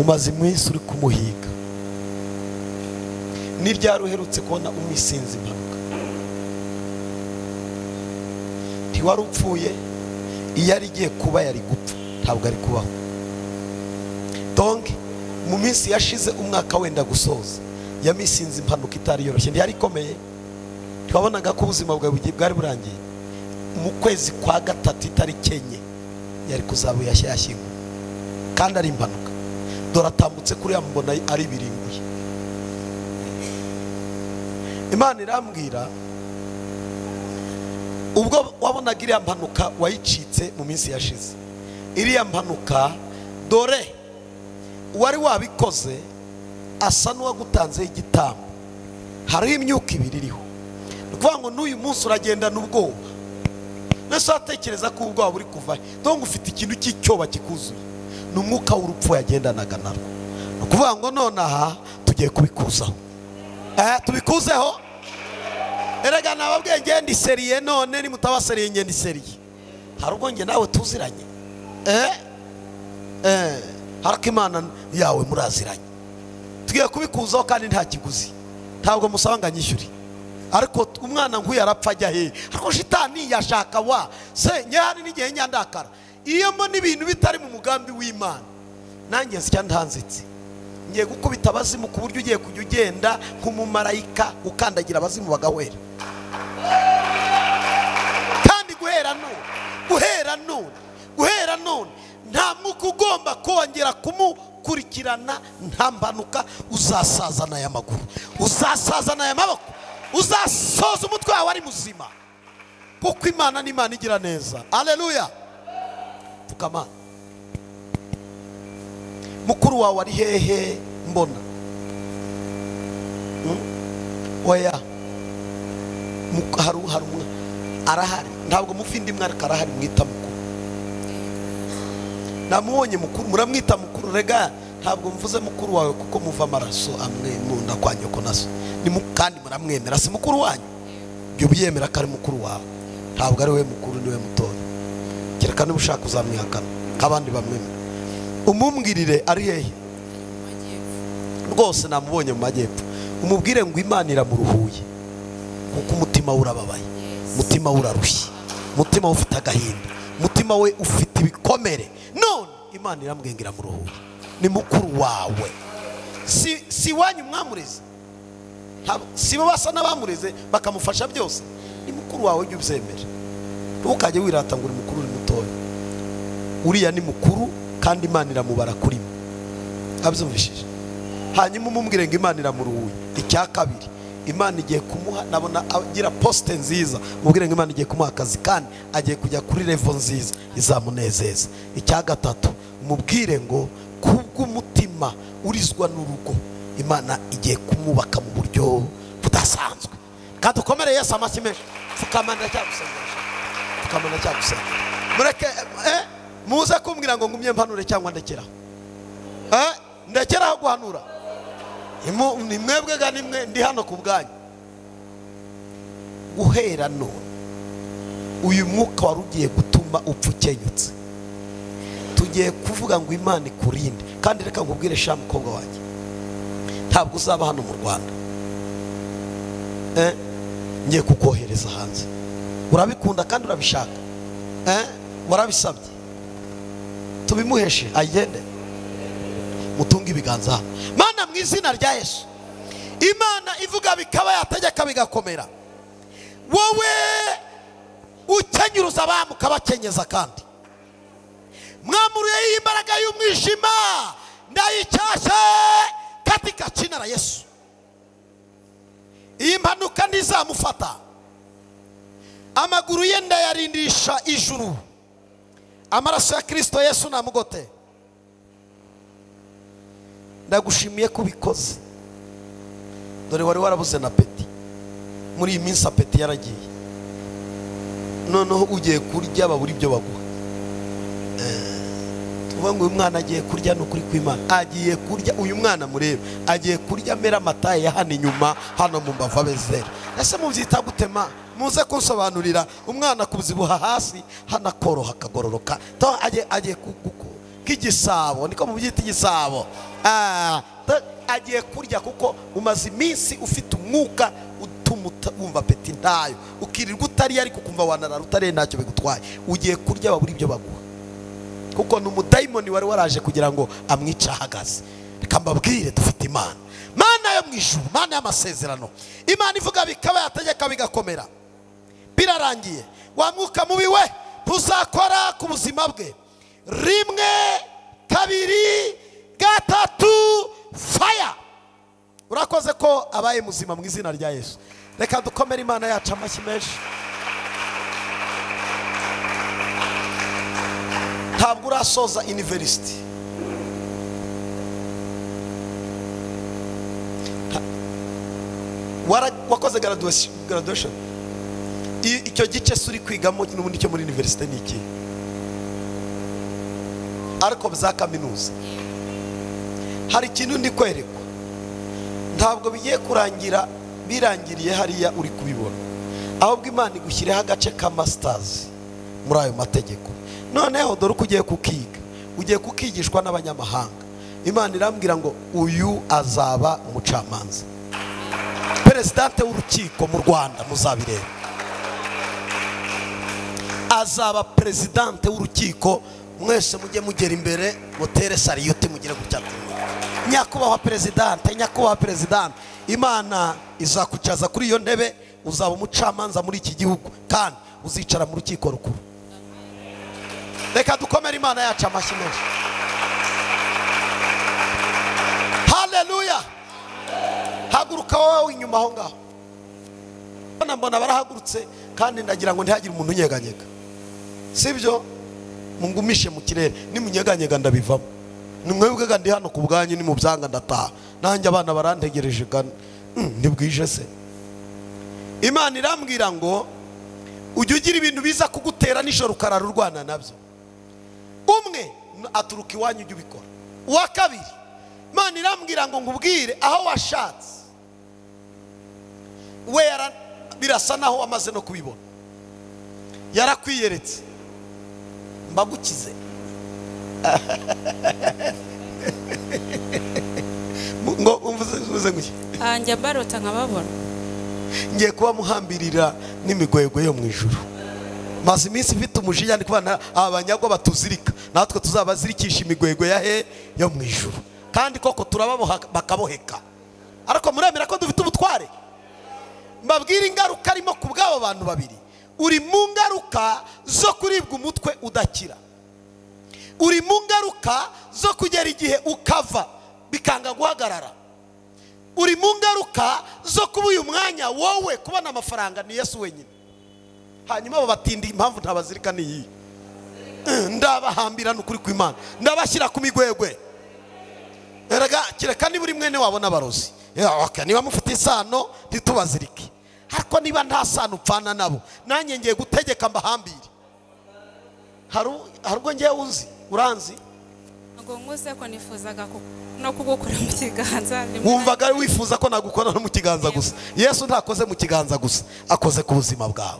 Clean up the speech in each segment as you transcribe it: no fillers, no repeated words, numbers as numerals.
Umaze iminsi uri kumuhiga. Ni ryari uherutse kubona umisinzi impanuka? Ntiwari upfuye, iyo ari igiye kuba yari gupfa, ntabwo ari kubaho. Donc mu minsi yashize umwaka wenda gusoza, yamisinze impanuka itari yoroshye, ntiyari ikomeye. Twabonaga ko ubuzima bwawe bwari burangiye. Mu kwezi kwa gatatu itariki 4 yari kuzaba yashyinguwe, kandi ari impanuka. Dore atambutse kuri ya mbona ari biringuye. Imana irambwira ubwo wabonaga iriya mpanuka wayicitse mu minsi yashize, iriya mpanuka dore wari wabikoze asa n'uwagutanzeho igitambo. Hariho imyuka ibiri iriho. Ni ukuvuga ngo n'uyu munsi uragendana ubwoba. Mbese watekereza ko ubwoba buri kuva he? Donc ufite ikintu cy'icyoba kikuzuye. Ni umwuka w'urupfu yagendanaga narwo. Ni ukuvuga ngo nonaha tugiye kubikuzaho. Tubikuzeho. Erega nababwiye ngende iseriye, none nimutabaseriye ngende iseriye. Hari ubwo nge nawe tuziranye. Hariko Imana yawe muraziranye. Tugiye kubikuzaho kandi nta kiguzi. Ntabwo musaba ngo anyishyure. Ariko umwana nk'uyu arapfa ajya he? Ariko shitani yashaka wa se nyari n'igihe nyandakara. Iyo mbona ibintu bitari mu mugambi w'Imana, nanjye nsya ntanzitse. Ngiye gukubita abazimu ku buryo ugiye kujya ugenda nk'umumarayika ukandagira abazimu bagahwera. Kandi guhera none nta mwuka ugomba kongera kumukurikirana, nta mpanuka. Uzasazana aya maguru, uzasazana aya maboko, uzasoza umutwe wawe ari muzima, kuko Imana ni Imana igira neza. Haleluya. Pfukama. Mukuru wawe ari hehe? Mbona oya haru arahari. Ntabwo mufindi mwe ariko arahari, mwita mukuru. Namubonye mukuru, muramwita mukuru. Rega ntabwo mvuze mukuru wawe kuko muva amaraso amwe munda kwa nyoko naso. Ni kandi muramwemera, si mukuru wanyu. Ibyo byemera ko ari mukuru wawe. Ntabwo ari we mukuru, ni we mutoya. Kereka niba ushaka uzamwihakana nk'abandi bamwemera. Umumbwirire ari hehe? Rwose namubonye mu majyepfo. Umubwire ngo Imana iramuruhuye, kuko umutima we urababaye, umutima we urarushye, umutima we ufite agahinda, umutima we ufite ibikomere. None Imana iramubwira iramuruhuye. Ni mukuru wawe. Si wanyu mwamureze, si bo basa n'abamureze bakamufasha byose. Ni mukuru wawe, ujye ubyemera. Ntukajye wirata ngo uri mukuru uri mutoya. Uriya ni mukuru kandi Imana iramubara kuri mwe. Abyumvishije? Hanyuma umubwire ngo Imana iramuruhuye. Icya kabiri, Imana igiye kumuha, nabona agira poste nziza. Umubwire ngo Imana igiye kumuha akazi kandi agiye kujya kuri level nziza izamunezeza. Icya gatatu, umubwire ngo kubw'umutima urizwa n'urugo, Imana igiye kumubaka mu buryo budasanzwe. Kandi ukomere Yesu amashyi menshi. Pfukama ndacyagusengera. Pfukama ndacyagusengera. Mureke muze kumbwira ngo ngumye mpanure cyangwa ndekeraho. Ndekeraho guhanura. Ni mwebwe ga nimwe ndi hano ku bwanyu. Guhera none uyu mwuka wari ugiye gutuma upfa ukenyutse, tugiye kuvuga ngo Imana ikurinde. Kandi reka nkubwire sha mukobwa wanjye, ntabwo uzaba hano mu Rwanda. Ngiye kukohereza hanze. Urabikunda kandi urabishaka. Warabisabye. Tubimuheshe agende. Mutunge ibiganza. Mana mu izina rya Yesu, Imana ivuga bikaba, yategeka bigakomera. Wowe ukenyuruza abamu ukabakenyeza, kandi mwamuruye imbaraga y'umwijima ndayicyashe katika jina la Yesu. Iyi mpanuka ntizamufata. Amaguru ye ndayarindisha ijuru. Amaraso ya Kristo Yesu namugote. Ndagushimiye kubikoze. Dore wari warabuze na peti. Muri iyi minsi apeti yaragiye. Noneho ugiye kurya babura ibyo baguha. Tuvuga ngo uyu mwana agiye kurya, ni ukuri kw'Imana. Agiye kurya, uyu mwana murebe agiye kurya mera amataye ya hano inyuma, hano mu mbavu abezera. Ese mubyita gutema? Muze kunsobanurira. Umwana kuzibuha hasi hano akoroha akagororoka. Agiye nk'igisabo, niko mubyita igisabo. Agiye kurya kuko umaze iminsi ufite umwuka utuma wumva peti ntayo, ukirirwa utariye ariko ukumva wanarara utariye ntacyo bigutwaye. Ugiye kurya babura ibyo baguha, kuko ni umudayimoni wari waraje kugira ngo amwice ahagaze. Reka mbabwire, dufite Imana, Mana yo mu ijuru, Mana y'amasezerano, Imana ivuga bikaba, yategeka bigakomera. Birarangiye. Wa mwuka mubi we ntuzakora ku buzima bwe. 1, 2, 3, fire. Urakoze ko abaye muzima mu izina rya Yesu. Reka dukomere Imana yacu amashyi menshi. Ntabwo urasoza university, wakoze graduation. Icyo gice uri kwigamo n'ubundi cyo muri university ni iki? Ariko za kaminuza hari ikintu ndi kwerekwa, ntabwo bigiye kurangira birangiriye hariya uri kubibona, ahubwo Imana igushyireho agace ka masters muri ayo mategeko. Noneho dore uko ugiye kukiga, ugiye kukigishwa n'abanyamahanga. Imana irambwira ngo uyu azaba umucamanza, perezidante w'urukiko mu Rwanda, muzabireba. Azaba perezidante w'urukiko, mwese mujye mugera imbere mutere sariyuti, mugire gutya, nyakubahwa perezidante, nyakubahwa perezidante. Imana izakucaza kuri iyo ntebe, uzaba umucamanza muri iki gihugu kandi uzicara mu rukiko rukuru. Reka dukomere Imana yacu amashyi menshi. Haleluya. Haguruka wowe inyuma aho ngaho. Mbona barahagurutse kandi ndagira ngo ntihagire umuntu unyeganyega, sibyo? Mungumishe mu kirere, nimunyeganyega ndabivamo. Nimwebwe ndi hano ku bwanyu, nimubyanga ndataha. Nanjye abana barantegereje, ntibwije se. Imana irambwira ngo ujye ugira ibintu biza kugutera nijoro ukarara urwana nabyo. Umwe aturuka iwanyu, ujye ubikora. Uwa kabiri, Imana irambwira ngo nkubwire aho washatse we birasa naho wamaze no kubibona, yarakwiyeretse, mbagukize. Ngo umvuze nguki? Njya mbarota nkababona. Ngiye kuba muhambirira n'imigwegwe yo mu ijuru. Maze iminsi mfite umujinya ndi kubana abanyagwa batuzirika, natwe tuzabazirikisha imigwegwe ya he yo mu ijuru. Kandi koko turababoha bakaboheka. Ariko muremera ko dufite ubutware? Mbabwira ingaruka arimo ku bw'abo bantu babiri. Uri mu ngaruka zo kuribwa umutwe udakira, uri mu ngaruka zo kugera igihe ukava bikanga guhagarara, uri mu ngaruka zo kuba uyu mwanya wowe kubona amafaranga ni Yesu wenyine. Hanyuma abo batindi impamvu ntabazirika ni iyi, ndabahambira n'ukuri kw'Imana, ndabashyira ku migwegwe. Erega kireka niba uri mwene wabo n'abarozi, niba mufite isano ntitubazirike, ariko niba nta sano upfana nabo, nanjye ngiye gutegeka mbahambire. Hari ubwo ngiye uzi uranzi ngo nkuze ko nifuzaga no kugukora mu kiganza. Wumvaga wifuza ko nagukora no mu kiganza gusa. Yesu ntakoze mu kiganza gusa, akoze ku buzima bwawe.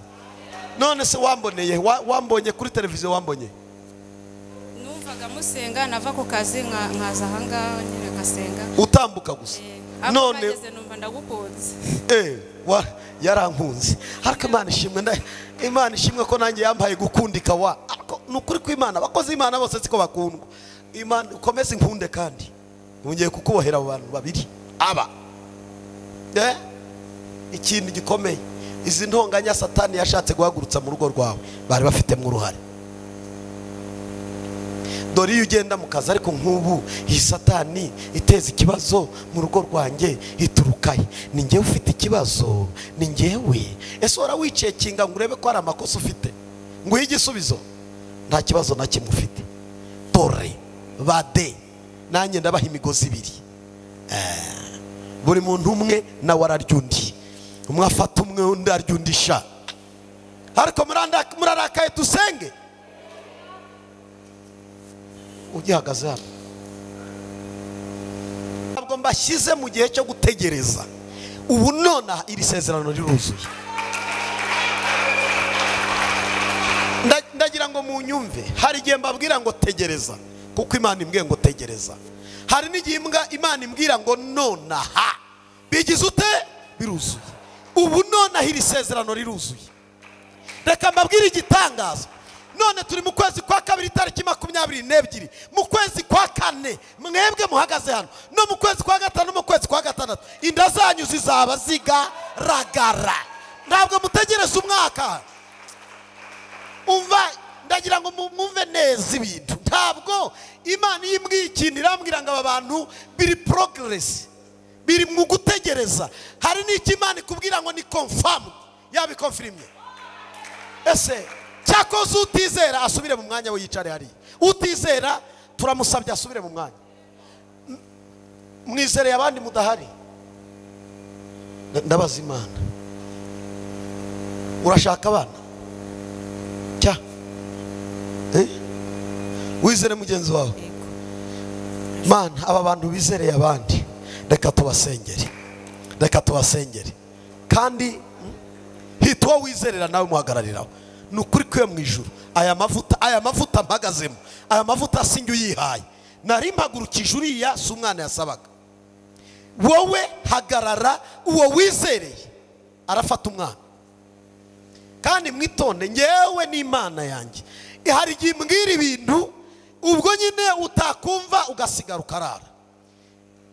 None se wamboneye, wambonye kuri televiziyo, wambonye? Numvaga musenga nava ku kazi nkaza aha ngaha nyine ngasenga. Utambuka gusa. None numva ndagukunze. Yarankunze. Ariko Imana ishimwe, Imana ishimwe ko nanjye yampaye gukundika wa. Ariko nukuri kw'Imana, abakozi Imana bose siko bakundwa. Imana ukomeze inkunde kandi ngiye kukubohera abo bantu babiri aba. Ikintu gikomeye, izi ntonganya Satani yashatse guhagurutsa mu rugo rwawe bari bafitemo uruhare. Dore iyo ugenda mu kazi, ariko nk'ubu iyi Satani iteza ikibazo mu rugo rwanjye iturukaye, ni njyewe ufite ikibazo, ni njyewe. Ese wara wicekinga ngo urebe ko hari amakosa ufite, nguhe igisubizo? Nta kibazo na kimwe ufite. Dore bade nanjye ndabaha imigozi ibiri, buri muntu umwe nawe ararya undi, umwe afata umwe undi arya undi sha. Ariko murarakaye, dusenge. Ugihagaze hano, ntabwo mbashyize mu gihe cyo gutegereza. Ubu nona iri sezerano riruzuye. Ndagira ngo munyumve, hari igihe mbabwira ngo tegereza, kuko Imana imbwiye ngo tegereza. Hari n'igihe Imana imbwira ngo nonaha bigize ute? Biruzuye. Ubu nonaha iri sezerano riruzuye. Reka mbabwire igitangaza. None turi mu kwezi kwa kabiri tariki 22, mu kwezi kwa kane mwebwe muhagaze hano, no mu kwezi kwa gatanu, mu kwezi kwa gatandatu inda zanyu zizaba zigaragara. Ntabwo mutegereza umwaka. Umva, ndagira ngo mwumve neza ibintu. Ntabwo Imana imbwiye ikintu irambwira ngo aba bantu biri progress, biri mu gutegereza. Hari n'icyo Imana ikubwira ngo ni confirmed, yabikonfirmye. Ese cyakoze utizera asubire mu mwanya we yicare hariya. Utizera turamusabye asubire mu mwanya. Mwizereye abandi mudahari. Ndabaza Imana, urashaka abana? Cya wizere mugenzi wawe. Mana, aba bantu bizereye abandi, reka tubasengere, reka tubasengere. Kandi hitwa wizerera nawe muhagarariraho. Ni ukuri kwe mu ijuru. Aya mavuta mpagazemo, aya mavuta sinjye uyihaye, nari mpagurukije uriya si umwana yasabaga. Wowe hagarara, uwo wizereye arafata umwana. Kandi mwitonde, ngewe n'Imana yanjye hari igihe imbwira ibintu ubwo nyine utakumva ugasigara ukarara.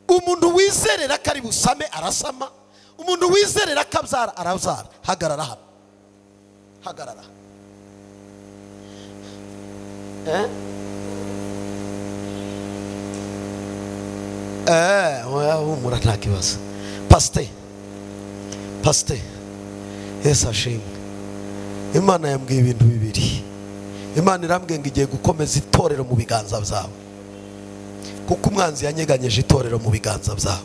Umuntu wizerera ko ari busame arasama, umuntu wizerera ko abyara arabyara. Hagarara hano, hagarara. Humura nta kibazo. Pasite, Yesu ashimwe. Imana yambwiye ibintu bibiri. Imana irambwiye ngo igiye gukomeza itorero mu biganza byawe, kuko umwanzi yanyeganyeje itorero mu biganza byawe,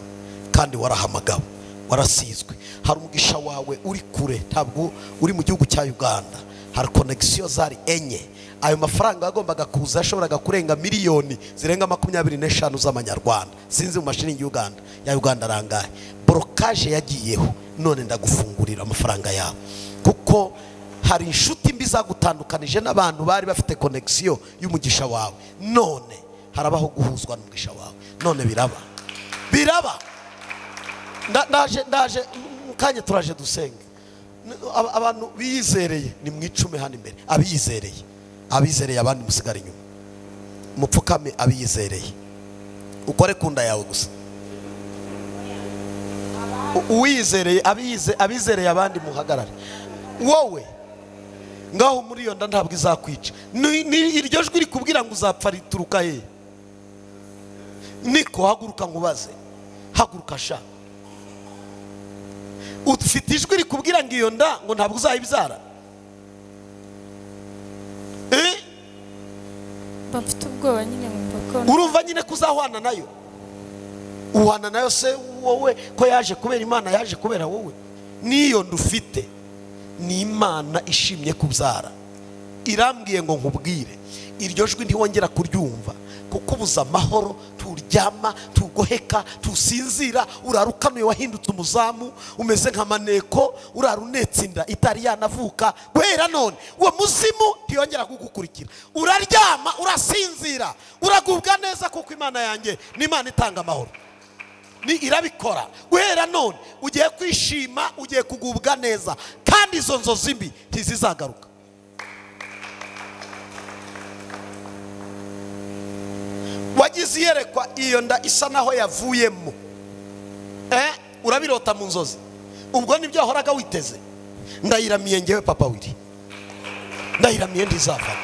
kandi warahamagawe, warasizwe. Hari umugisha wawe uri kure, ntabwo uri mu gihugu cya Uganda. Hari connection zari enye. Ayo mafaranga yagombaga kuza yashoboraga kurenga miliyoni zirenga 25 z'amanyarwanda. Sinzi mu mashiringi Uganda ya Uganda rangahe. Blocage yagiyeho, none ndagufungurira amafaranga yawe, kuko hari inshuti mbi zagutandukanije n'abantu bari bafite connection y'umugisha wawe. None harabaho guhuzwa n'umugisha wawe. None biraba, biraba. Ndaje mukanye turaje dusenge. Abantu biyizereye ni mwicume hano imbere. Abiyizereye, abizereye abandi musigara inyuma. Mupfukame abiyizereye, ukore kunda yawe gusa. Uwizereye, abizereye abandi muhagarare. Wowe ngaho muri iyo nda ntabwo izakwica. Iryo jwi rikubwira ngo uzapfa rituruka he? Niko haguruka nkubaze, haguruka sha. Ufite ijwi rikubwira ngo iyo nda ngo ntabwo uzayibyara? Mfite ubwoba nyine nkumva ko urumva nyine kuzahwana nayo. Uhana nayo se wowe ko yaje kubera Imana, yaje kubera wowe? Niyo ndufite ni Imana ishimye kubyara. Irambwiye ngo nkubwire, iryo jwi ntiwongera kuryumva, kuko ubuza amahoro, turyama, tugoheka, tusinzira, urarukanuye wahindutse umuzamu, umeze nka maneko, urarunetse inda itari yanavuka. Guhera none uwo muzimu ntiyongera kugukurikira. Uraryama, urasinzira, uragubwa neza, kuko Imana yanjye ni Imana itanga amahoro. Ni irabikora. Guhera none ugiye kwishima, ugiye kugubwa neza, kandi izo nzozi mbi ntizizagaruka. Wagize iyerekwa iyo nda isa naho yavuyemo, urabirota mu nzozi, ubwo nibyo wahoraga witeze. Ndayiramiye ngewe papa wiri, ndayiramiye ndizava.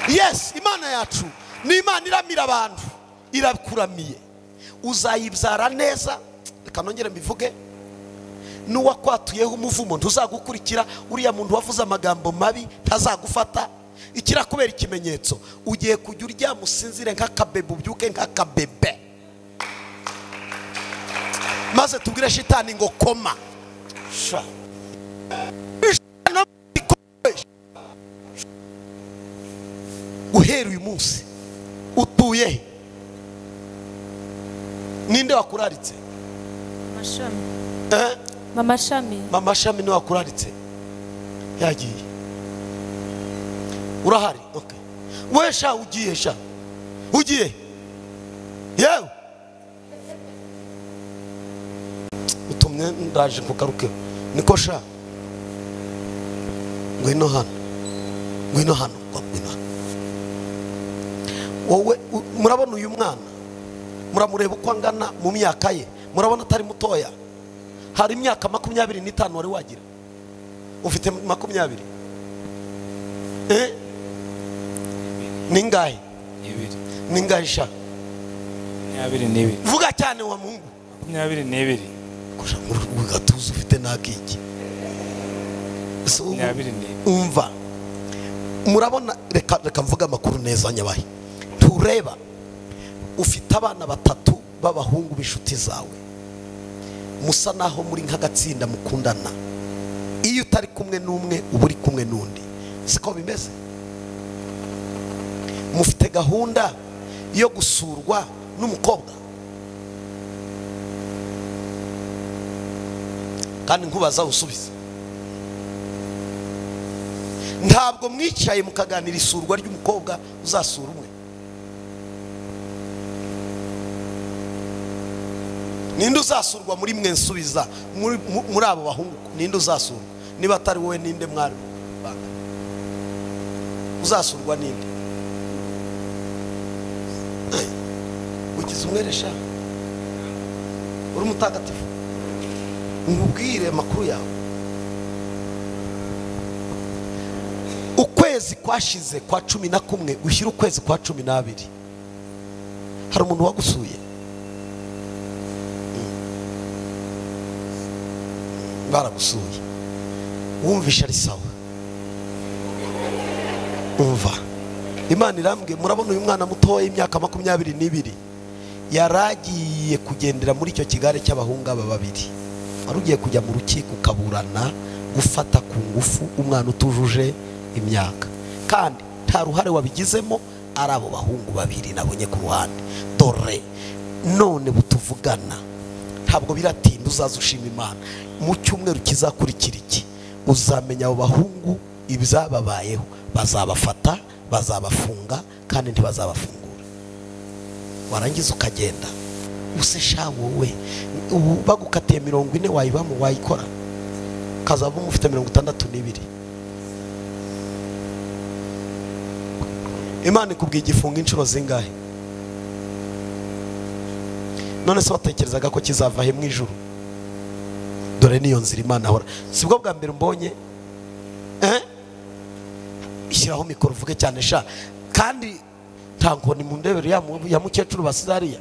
Yes, Imana yacu ni Imana iramira abantu, irakuramiye. Uzayibyara neza. Reka nongere mbivuge, n'uwakwatuyeho umuvumo ntuzagukurikira. Uriya muntu wavuze amagambo mabi ntazagufata. Ikirakubera ikimenyetso, ugiye kujya uryama usinzire nk'akabebe, ubyuke nk'akabebe, maze tubwire shitani ngo koma. Guhera uyu munsi utuye he? Ninde wakuraritse? Mashami. Mama Shami. Mama Shami ni wakuraritse. Yagiye. Urahari? Okay. We sha ugiye sha. Ugiye yewe utumye ndaje kugaruke niko sha ngwino hano ngwino hano ngwino hano. Wowe murabona uyu mwana, muramureba uko angana mu myaka ye, murabona atari mutoya. Hari imyaka 25 wari wagira, ufite 20 ningahe? Ningahe sha? 22. Vuga cyane wa Mungu. 22. Kusha gatuza ufite nakiki. 22. Umva. Murabona reka mvuga amakuru neza nyabahe. Tureba ufite abana batatu b'abahungu b'inshuti zawe, musa naho muri nk'agatsinda mukundana. Iyo utari kumwe n'umwe uba uri kumwe n'undi, siko bimeze? Mufite gahunda yo gusurwa n'umukobwa, kandi nkubaza usubize. Ntabwo mwicaye mukaganira isurwa ry'umukobwa uzasura umwe. Ninde uzasurwa muri mwe? Nsubiza muri abo bahungu, ninde uzasurwa? Niba atari wowe ninde mwari banga uzasurwa? Ninde ugize umweresha uri mutagatifu? Nkubwire amakuru yawe. Ukwezi kwashize kwa 11 gushyira ukwezi kwa 12, hari umuntu wagusuye? Baragusuye, wumvisha ari sawa. Umva Imana irambwe. Murabona uyu mwana mutoya y'imyaka 22 yaragiye kugendera muri icyo kigare cy'abahungu aba babiri. Wari ugiye kujya mu rukiko ukaburana gufata ku ngufu umwana utujuje imyaka, kandi nta ruhare wabigizemo, ari abo bahungu babiri nabonye ku ruhande. Dore none butuvugana ntabwo biratinda, uzaza ushima Imana. Mu cyumweru kizakurikira iki uzamenya abo bahungu ibyababayeho. Bazabafata, bazabafunga, kandi ntibazabafungura. Warangiza ukagenda use sha wowe ubu bagukatiye 40 wayibamo wayikora, kazaba ufite 62. Imana ikubwiye igifungo inshuro zingahe? None se watekerezaga ko kizava he mu ijuru? Dore niyo nzira Imana ahora. Sibwo bwa mbere mbonye ishyiraho mikoro uvuge cyane sha, kandi nta nkoni mu ndebero ya mukecuru basizariya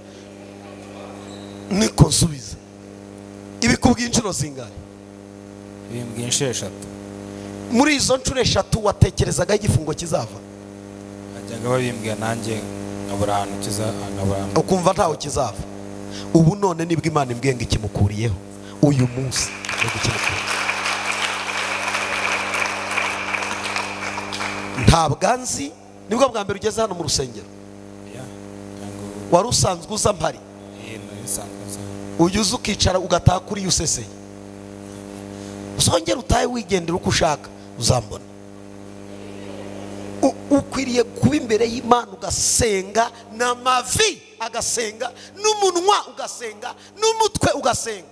niko nsubiza. Ibikubwiye inshuro zingahe? Bimbwiye inshuro 3. Muri izo nshuro 3 watekerezaga igifungo kizava? Bajyaga babimbwira nanjye nkabura ahantu kizava, ukumva ntaho kizava. Ubu none nibwo Imana imbwiye ngo ikimukuriyeho uyu munsi no. Ntabwo nzi, nibwo bwa mbere ugeze hano mu rusengero? Wari usanzwe uza mpari? Ujya uza ukicara ugataha kuri useseye, uzongera utahe wigendera uko ushaka, uzambona. Ukwiriye kuba imbere y'Imana ugasenga n'amavi, agasenga n'umunwa, ugasenga n'umutwe, ugasenga.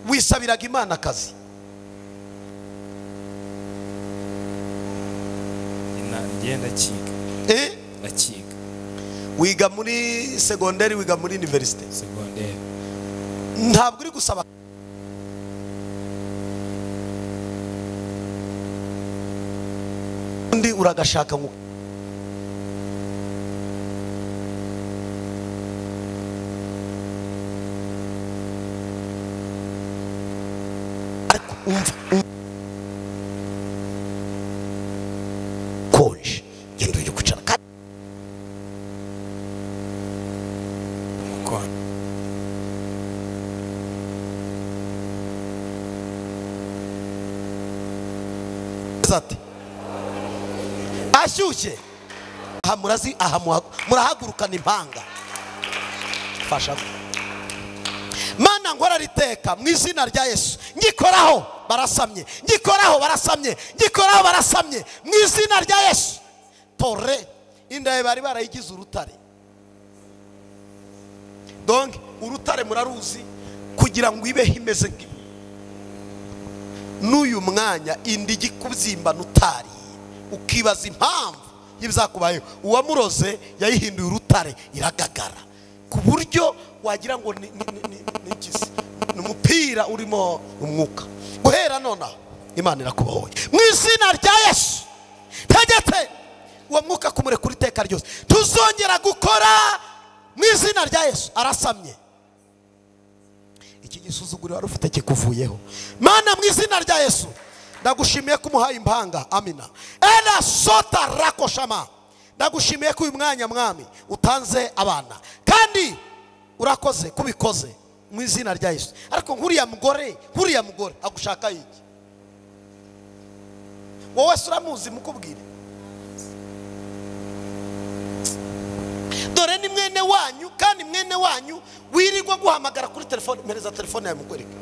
Wisabiraga Imana akazi? Ngenda kiga. Ndakiga. Wiga muri segonderi, wiga muri university? Segonderi. Ntabwo uri gusaba undi uragashaka ngo umva konje genda ujye kwicara ati ashyushye aha murazi aha murahagurukana impanga fasha Mana nkora riteka mu izina rya Yesu ngikoraho barasamye ngikoraho barasamye ngikoraho barasamye mu izina rya Yesu tore Inda ye bari barayigize urutare. Donc urutare muraruzi, kugira ngo ibe imeze nk'ibuye. N'uyu mwanya inda igikubyimba nutariye, ukibaza impamvu y'ibizakubayeho. Uwamuroze yayihinduye urutare iragagara, ku buryo wagira ngo ni umupira urimo umwuka. Guhera nonaha Imana irakubohoye mu izina rya Yesu. Tegetse uwo mwuka kumurekura iteka ryose, tuzongera gukora mu izina rya Yesu. Arasamye, iki gisuzuguriro wari ufite kikuvuyeho. Mana mu izina rya Yesu ndagushimiye ko umuhaye impanga. Amina. Ela sota rakoshama. Ndagushimiye ko uyu mwanya mwami utanze abana, kandi urakoze kubikoze mu izina rya Yesu. Ariko nkuriya mugore agushaka iki? Wowe uramuzi mukubwire. Dore ni mwene wanyu, kandi mwene wanyu wirirwa guhamagara kuri telefone. Mpereza telefone yawe mukwereke.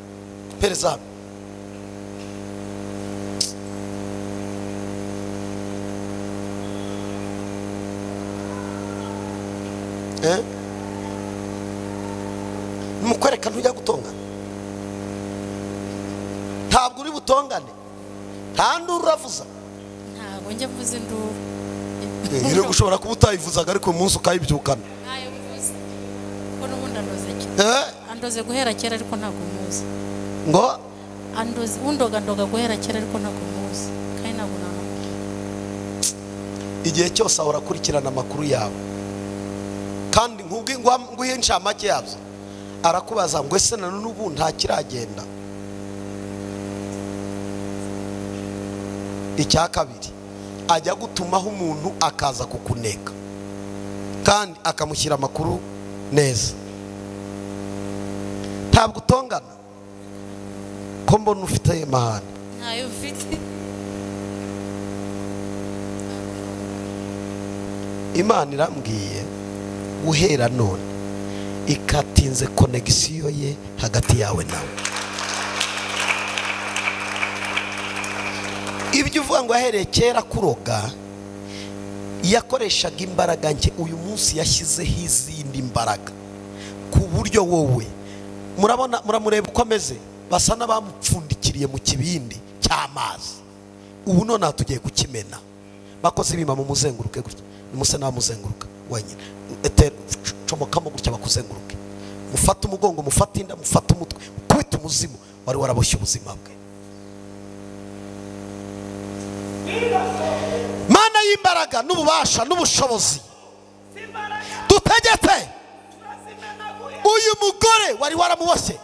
Mpereza. Mukwereka ntujya gutongana. Ntabwo uri butongane. Nta nduru uravuza. Ntabwo njya mvuza induru. Iri gushobora kuba utayivuzaga ariko uyu munsi ukayibyukana. Ntayo mvuze. Ko n'ubundi andoze kera. Andoze guhera kera ariko ntabwo muzi. Ngo andoze undoga ndoga guhera kera ariko ntabwo muzi. Kandi ntabwo namubona. Igihe cyose ahora akurikirana amakuru yawe. Kandi nguhe inshamake yabyo. Arakubaza ngo ese na n'ubu nta kiragenda. Icya kabiri, ajya gutumaho umuntu akaza kukuneka, kandi akamushyira amakuru neza. Ntabwo utongana. Ko mbona ufite amahane? Ntayo mfite. Imana irambwiye guhera none ikatinze konegisiyo ye hagati yawe nawe. Ibyo uvuga ngo ahereye kera kuroga yakoreshaga imbaraga nke, uyu munsi yashyizeho izindi mbaraga ku buryo wowe murabona, muramureba uko ameze, basa n'abamupfundikiriye mu kibindi cy'amazi. Ubu none tugiye kukimena. Bakoze ibima mu muzenguruke gutya, nimuse namuzenguruka wenyine, comokamo gutya bakuzenguruke, mufate umugongo, mufate inda, mufate umutwe, ukubite umuzimu wari waraboshye ubuzima bwe. Mana y'imbaraga n'ububasha n'ubushobozi, dutegetse uyu mugore wari waramuboshye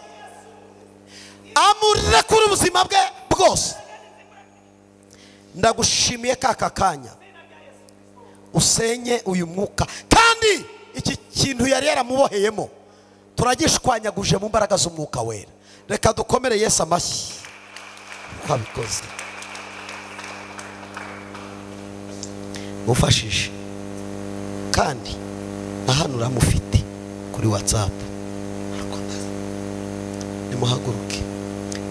amurekure ubuzima bwe bwose. Ndagushimiye kaka kanya usenye uyu mwuka, kandi iki kintu yari yaramuboheyemo turagishwanyaguje mu mbaraga z'umwuka wera. Reka dukomere Yesu amashyi twabikoze. Mufashije kandi na hano uramufite kuri WhatsApp. Nimuhaguruke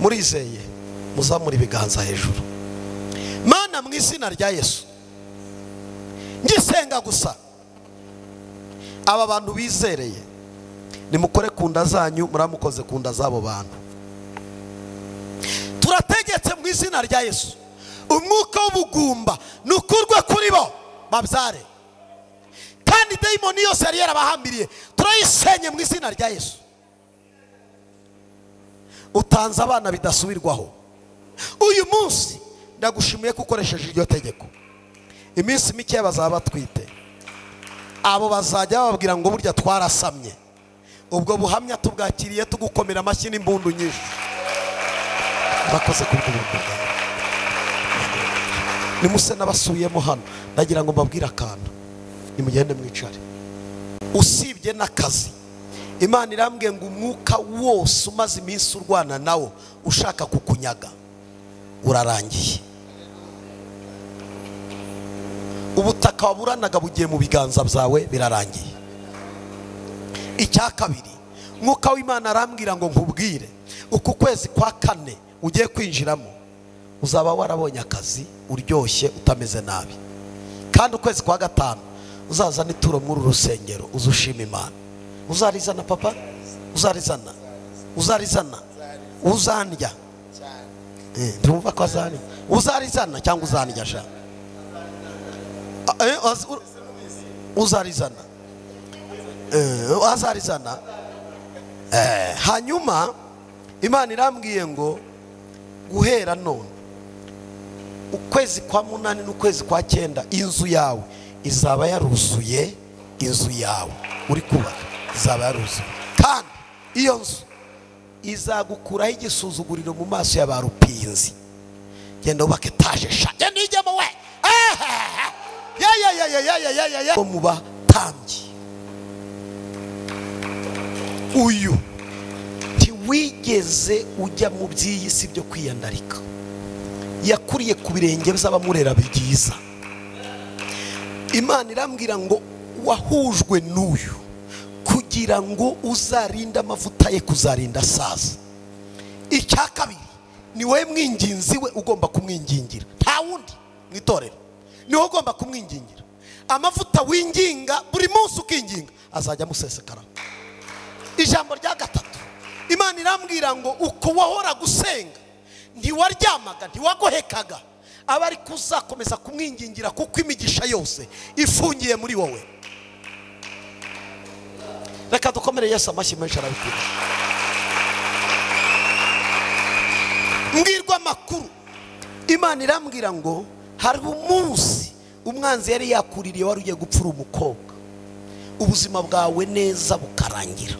murizeye, muzamure ibiganza hejuru. Mana mu izina rya Yesu, ngisenga gusa aba bantu bizereye, nimukore ku nda zanyu, muramukoze ku nda z'abo bantu. Turategetse mu izina rya Yesu, umwuka w'ubugumba nukurwe kuri bo babyare, kandi dayimoni yose yari yarabahambiriye turayisenye mu izina rya Yesu. Utanze abana bidasubirwaho. Uyu munsi ndagushimiye ko ukoresheje iryo tegeko. Iminsi mike bazaba batwite, abo bazajya bababwira ngo burya twarasamye. Ubwo buhamya tubwakiriye tugukomera amashyi n'imbundu nyinshi. Bakoze kubw'ubuntu bwawe. Nimuse n'abasubiyemo hano, ndagira ngo mbabwire akantu. Nimugende mwicare. Usibye n'akazi, Imana irambwiye ngo umwuka wose umaze iminsi urwana nawo ushaka kukunyaga urarangiye. Ubutaka waburanaga bugiye mu biganza byawe, birarangiye. Icya kabiri, mwuka w'Imana arambwira ngo nkubwire, uku kwezi kwa kane ugiye kwinjiramo uzaba warabonye akazi uryoshye utameze nabi, kandi ukwezi kwa gatanu Uzazana ituro muri urusengero uzushima Imana. Uzarizana papa? Uzarizana. Uzarizana. Uzandya. Ndumva ko azani. Uzarizana cyangwa uzandya sha? Uzarizana. Azarizana. Hanyuma Imana irambwiye ngo guhera none ukwezi kwa 8 n'ukwezi kwa 9 inzu yawe izaba yaruzuye. Inzu yawe uri kubaka izaba yaruzuye, kandi iyo nzu izagukuraho igisuzuguriro mu maso ya barupinzi. Genda ubake etaje sha, genda ijyemo we. Ya mu batambyi uyu ntiwigeze ujya mu by'iyi si byo kwiyandarika, yakuriye ku birenge by'abamurera byiza. Imana irambwira ngo wahujwe n'uyu kugira ngo uzarinde amavuta ye kuzarinda asaza. Icya kabiri ni wowe mwinginzi we ugomba kumwingingira, nta wundi mu itorero, ni wowe ugomba kumwingingira. Amavuta winginga buri munsi ukinginga azajya amusesekara. Ijambo rya gatatu, Imana irambwira ngo uko wahora gusenga ntiwaryamaga ntiwagohekaga, aba ari kuzakomeza kumwingingira kuko imigisha yose ifungiye muri wowe. Reka dukomere Yesu amashyi menshi, arabikora. Mbwirwa amakuru, Imana irambwira ngo hari umunsi umwanzi yari yakuririye wari ugiye gupfura umukobwa, ubuzima bwawe neza bukarangira.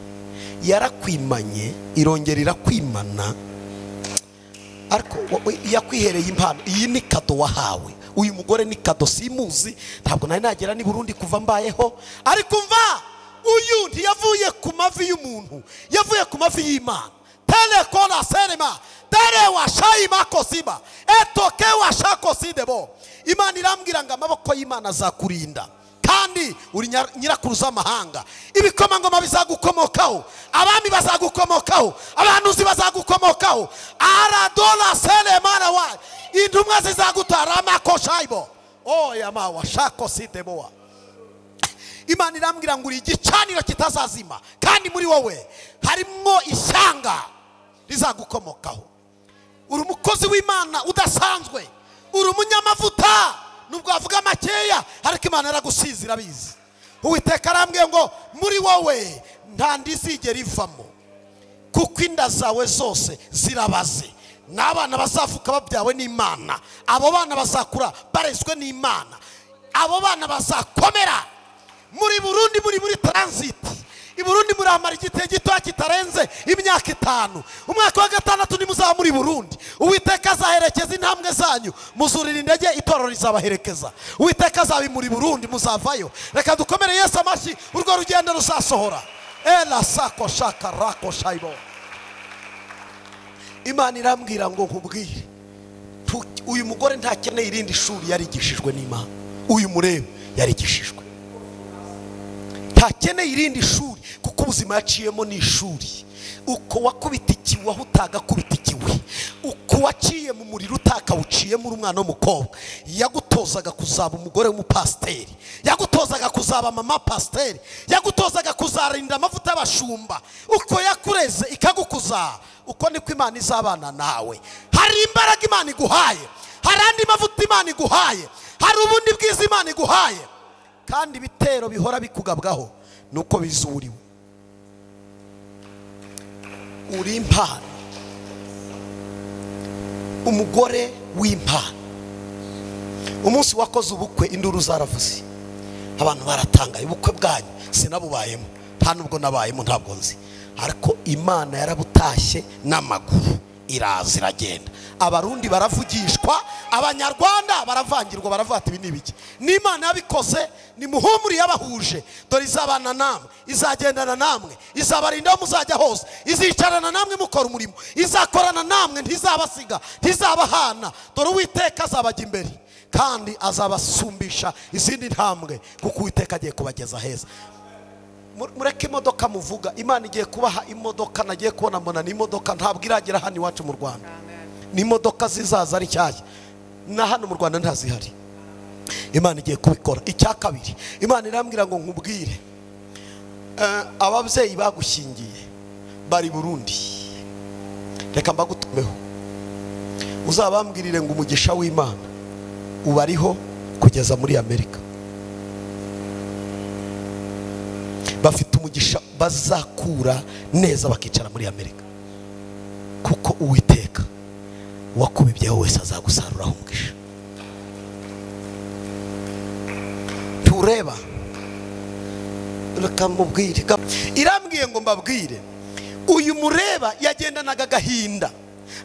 Yarakwimanye irongera irakwimana, ariko yakwihereye impano. Iyi ni kado wahawe. Uyu mugore ni kado, simuzi, ntabwo nari nagera ni Burundi kuva mbayeho, ariko mva uyu ntiyavuye ku mavi y'umuntu, yavuye ku mavi y'Imana. Tele kona serema tere washayima kosiba etoke washakosidebo. Imana irambwira ngo amaboko y'Imana azakurinda, kandi uri nyirakuru z'amahanga. Ibikomangoma bizagukomokaho, abami bazagukomokaho, abahanuzi bazagukomokaho. Aradola selemana wa intumwa zizagutara amakoshaibo oya mawa shakosideboa. Imana irambwira ngo uri igicaniro kitazazima, kandi muri wowe harimo ishyanga rizagukomokaho. Uri umukozi w'Imana udasanzwe, uri umunyamavuta nubwo avuga makeya, ariko Imana yaragusize irabizi. Uwiteka arambwiye ngo muri wowe nta ndizigera ivamo, kuko inda zawe zose zirabaze. N'abana bazavuka babyawe n'Imana, abo bana bazakura barezwe n'Imana, abo bana bazakomera. Muri Burundi muri transit, i Burundi muramara igite gito kitarenze imyaka 5. Umwaka wa 6 nimuzaba muri Burundi. Uwiteka azaherekeza intambwe zanyu, muzurira indege, itorero rizabaherekeza. Uwiteka azabi muri Burundi, muzavayo. Reka dukomere Yesu amashyi, urwo rugendo ruzasohora. Ela sako shaka rako shaibo. Imana irambwira ngo nkubwire, uyu mugore ntakeneye irindi shuri, yarigishijwe n'Imana. Uyu murebe yarigishijwe, ntakeneye irindi shuri, kuko ubuzima yaciyemo ni ishuri. Uko wakubitikiwe aho utagakubitikiwe, uko waciye mu muriro utakawuciyemo uri umwana w'umukobwa, yagutozaga kuzaba umugore w'umupasiteri, yagutozaga kuzaba mama pasiteri, yagutozaga kuzarinda amavuta y'abashumba. Uko yakureze ikagukuza, uko niko Imana izabana nawe. Hari imbaraga Imana iguhaye, hari andi mavuta Imana iguhaye, hari ubundi bwiza Imana iguhaye, kandi ibitero bihora bikugabwaho nuko bizuriwe. Uri impano, umugore w'impano. Umunsi wakoze ubukwe induru zaravuze, abantu baratangaye. Ubukwe bwanyu sinabubayemo, nta nubwo nabayemo, ntabwo nzi, ariko Imana yarabutashye n'amaguru iraza iragenda. Abarundi baravugishwa, Abanyarwanda baravangirwa, baravuga ati ibi ni ibiki? N'Imana yabikoze, ni muhumuri yabahuje. Dore izabana namwe, izagendana namwe, izabarinda aho muzajya hose, izicarana namwe mukora umurimo, izakorana namwe, ntizabasiga, ntizabahana. Dore Uwiteka azabajya imbere, kandi azabasumbisha izindi ntambwe, kuko Uwiteka agiye kubageza heza. Mureke imodoka muvuga, Imana igiye kubaha imodoka. Nagiye kubona mbona ni imodoka ntabwo iragera hano iwacu mu Rwanda. Ni imodoka zizaza ari nshyashya, na hano mu Rwanda ntazihari. Imana igiye kubikora. Icya kabiri, Imana irambwira ngo nkubwire, ababyeyi bagushyingiye bari Burundi, reka mbagutumeho uzabambwirire ngo umugisha w'Imana ubariho kugeza muri Amerika. Bafite umugisha bazakura neza bakicara muri Amerika, kuko Uwiteka wakubibyeho wese azagusaruraho umugisha. Tureba reka mubwire, irambwiye ngo mbabwire, uyu mureba yagendanaga agahinda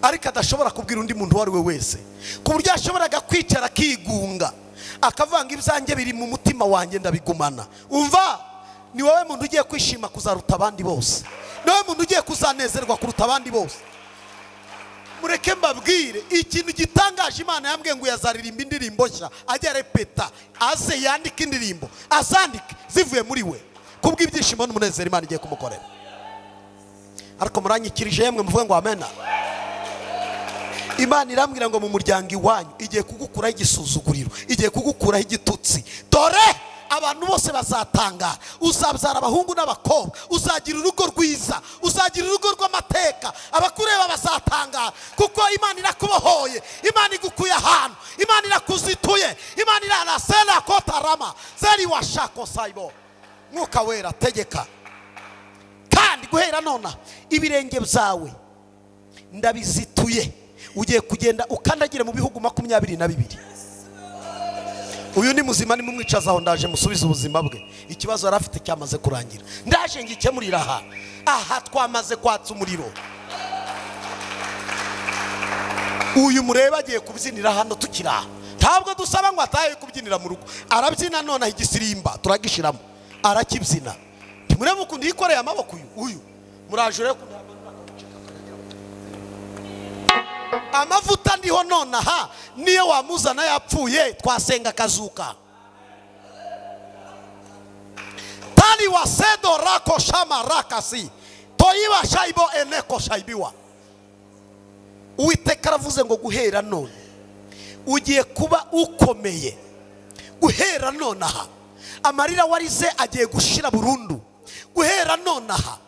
ariko adashobora kubwira undi muntu uwo ari we wese, ku buryo yashoboraga kwicara akigunga akavanga ibyanjye biri mu mutima wanjye ndabigumana. Umva, ni wowe muntu ugiye kwishima kuzaruta abandi bose, ni wowe muntu ugiye kuzanezerwa kuruta abandi bose. Mureke mbabwire ikintu gitangaje. Imana yambwiye ngo yazaririmba indirimbo nshya, ajya repeta, aze yandike indirimbo, azandike zivuye muri we kubw'ibyishimo n'umunezero Imana igiye kumukorera. Ariko muranyikirije yemwe muvuge ngo amena. Imana irambwira ngo mu muryango iwanyu igiye kugukuraho igisuzuguriro, igiye kugukuraho igitutsi. Dore abantu bose bazatanga, uzabyara abahungu n'abakobwa, uzagira urugo rwiza, uzagira urugo rw'amateka, abakureba bazatanga, kuko Imana irakubohoye, Imana igukuye ahantu, Imana irakuzituye, Imana irarasela kotarama zeri washako saibo. Mwuka Wera tegeka, kandi guhera nona ibirenge byawe ndabizituye, ugiye kugenda ukandagire mu bihugu 22. Uyu ni muzima, nimumwicaza aho ndaje musubize ubuzima bwe. Ikibazo yari afite cyamaze kurangira, ndaje ngikemurira aha. Aha twamaze kwatsa umuriro. Uyu mureba agiye kubyinira hano tukira, ntabwo dusaba ngo atahe kubyinira mu rugo, arabyina none igisirimba turagishiramo, arakibyina. Ntimurebe ukuntu yikoreye amaboko uyu muraje rero amavuta ndiho nonaha, niyo wamuzana yapfuye twasenga kazuka. Tali wasedo rako shama rakasi toyiba shaibo eneko shaibiwa. Uwiteka aravuze ngo guhera none ugiye kuba ukomeye. Guhera nonaha amarira warize agiye gushira burundu. Guhera nonaha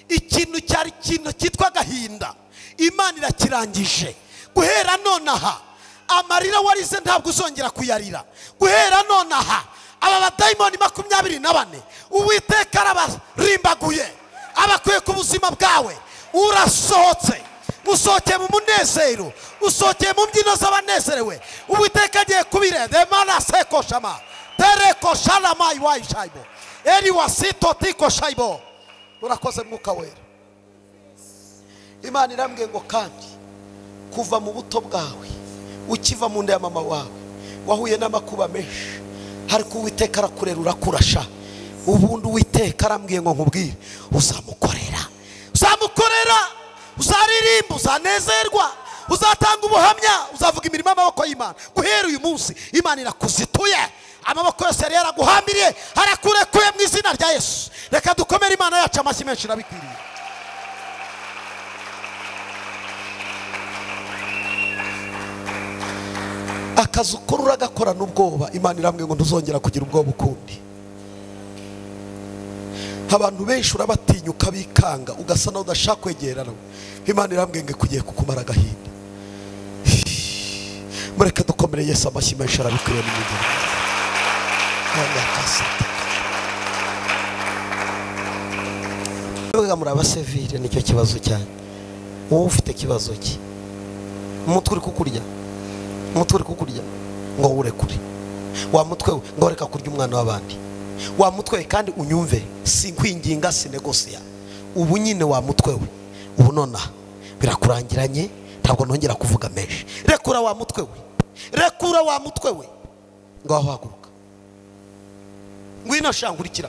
ikintu cyari kintu cyitwa gahinda Imana irakirangije. Guhera nonaha amarira warize ntabwo uzongera kuyarira. Guhera nonaha aba badayimoni 24 Uwiteka arabarimbaguye, abakuye ku buzima bwawe. Urasohotse, usohokeye mu munezero, usohokeye mu mbyino z'abanezerewe. Uwiteka agiye kubire demana seko shama tereko shalama iwayi shaibo eri wasito tiko shaibo. Urakoze Mwuka Wera. Imana irambwiye ngo kandi kuva mu buto bwawe ukiva mu nda ya mama wawe wahuye n'amakuba menshi, ariko Uwiteka arakurera urakurasha. Ubundi Uwiteka arambwiye ngo nkubwire, uzamukorera, uzamukorera, uzaririmba, uzanezerwa, uzatanga ubuhamya, uzavuga imirimo y'amaboko y'Imana. Guhera uyu munsi Imana irakuzituye, amaboko yose yari yaraguhambiriye arakurekuye mu izina rya Yesu. Reka dukomere Imana yacu amashyi menshi, irabikwiriye. Akazi ukora uragakorana ubwoba, Imana irambwiye ngo ntuzongera kugira ubwoba ukundi. Abantu benshi urabatinyuka bikanga, ugasa naho udashaka kwegerana. Imana irambwiye ngo kugiye kukumara agahinda. Mureke dukomere Yesu amashyi menshi, arabikwiriye n'imigeri. Muri abasivile nicyo kibazo cyane. Wowe ufite kibazo ki? Umutwe uri kukurya, umutwe uri kukurya ngo urekure. Wa mutwe we ngo reka kurya umwana w'abandi. Wa mutwe we kandi unyumve, sinkwinginga sinegosia. Ubu nyine wa mutwe we ubu nona birakurangiranye, ntabwo nongera kuvuga menshi. Rekura wa mutwe we, rekura wa mutwe we, ngo haguruka, ngwino sha, nkurikira,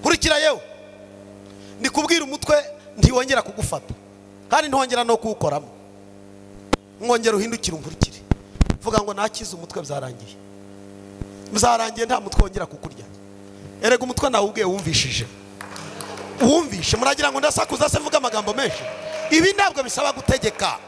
nkurikira yewe. Ndikubwira umutwe ntiwongera kugufata, kandi ntiwongera no kuwukoramo. Mwongera uhindukire unkurikire. Vuga ngo nakize umutwe, byarangiye, byarangiye, nta mutwe wongera kukurya. Erega umutwe nawe ubwiye wumvishije, wumvishe. Muragira ngo ndasakuza se mvuga amagambo menshi? Ibi ntabwo bisaba gutegeka.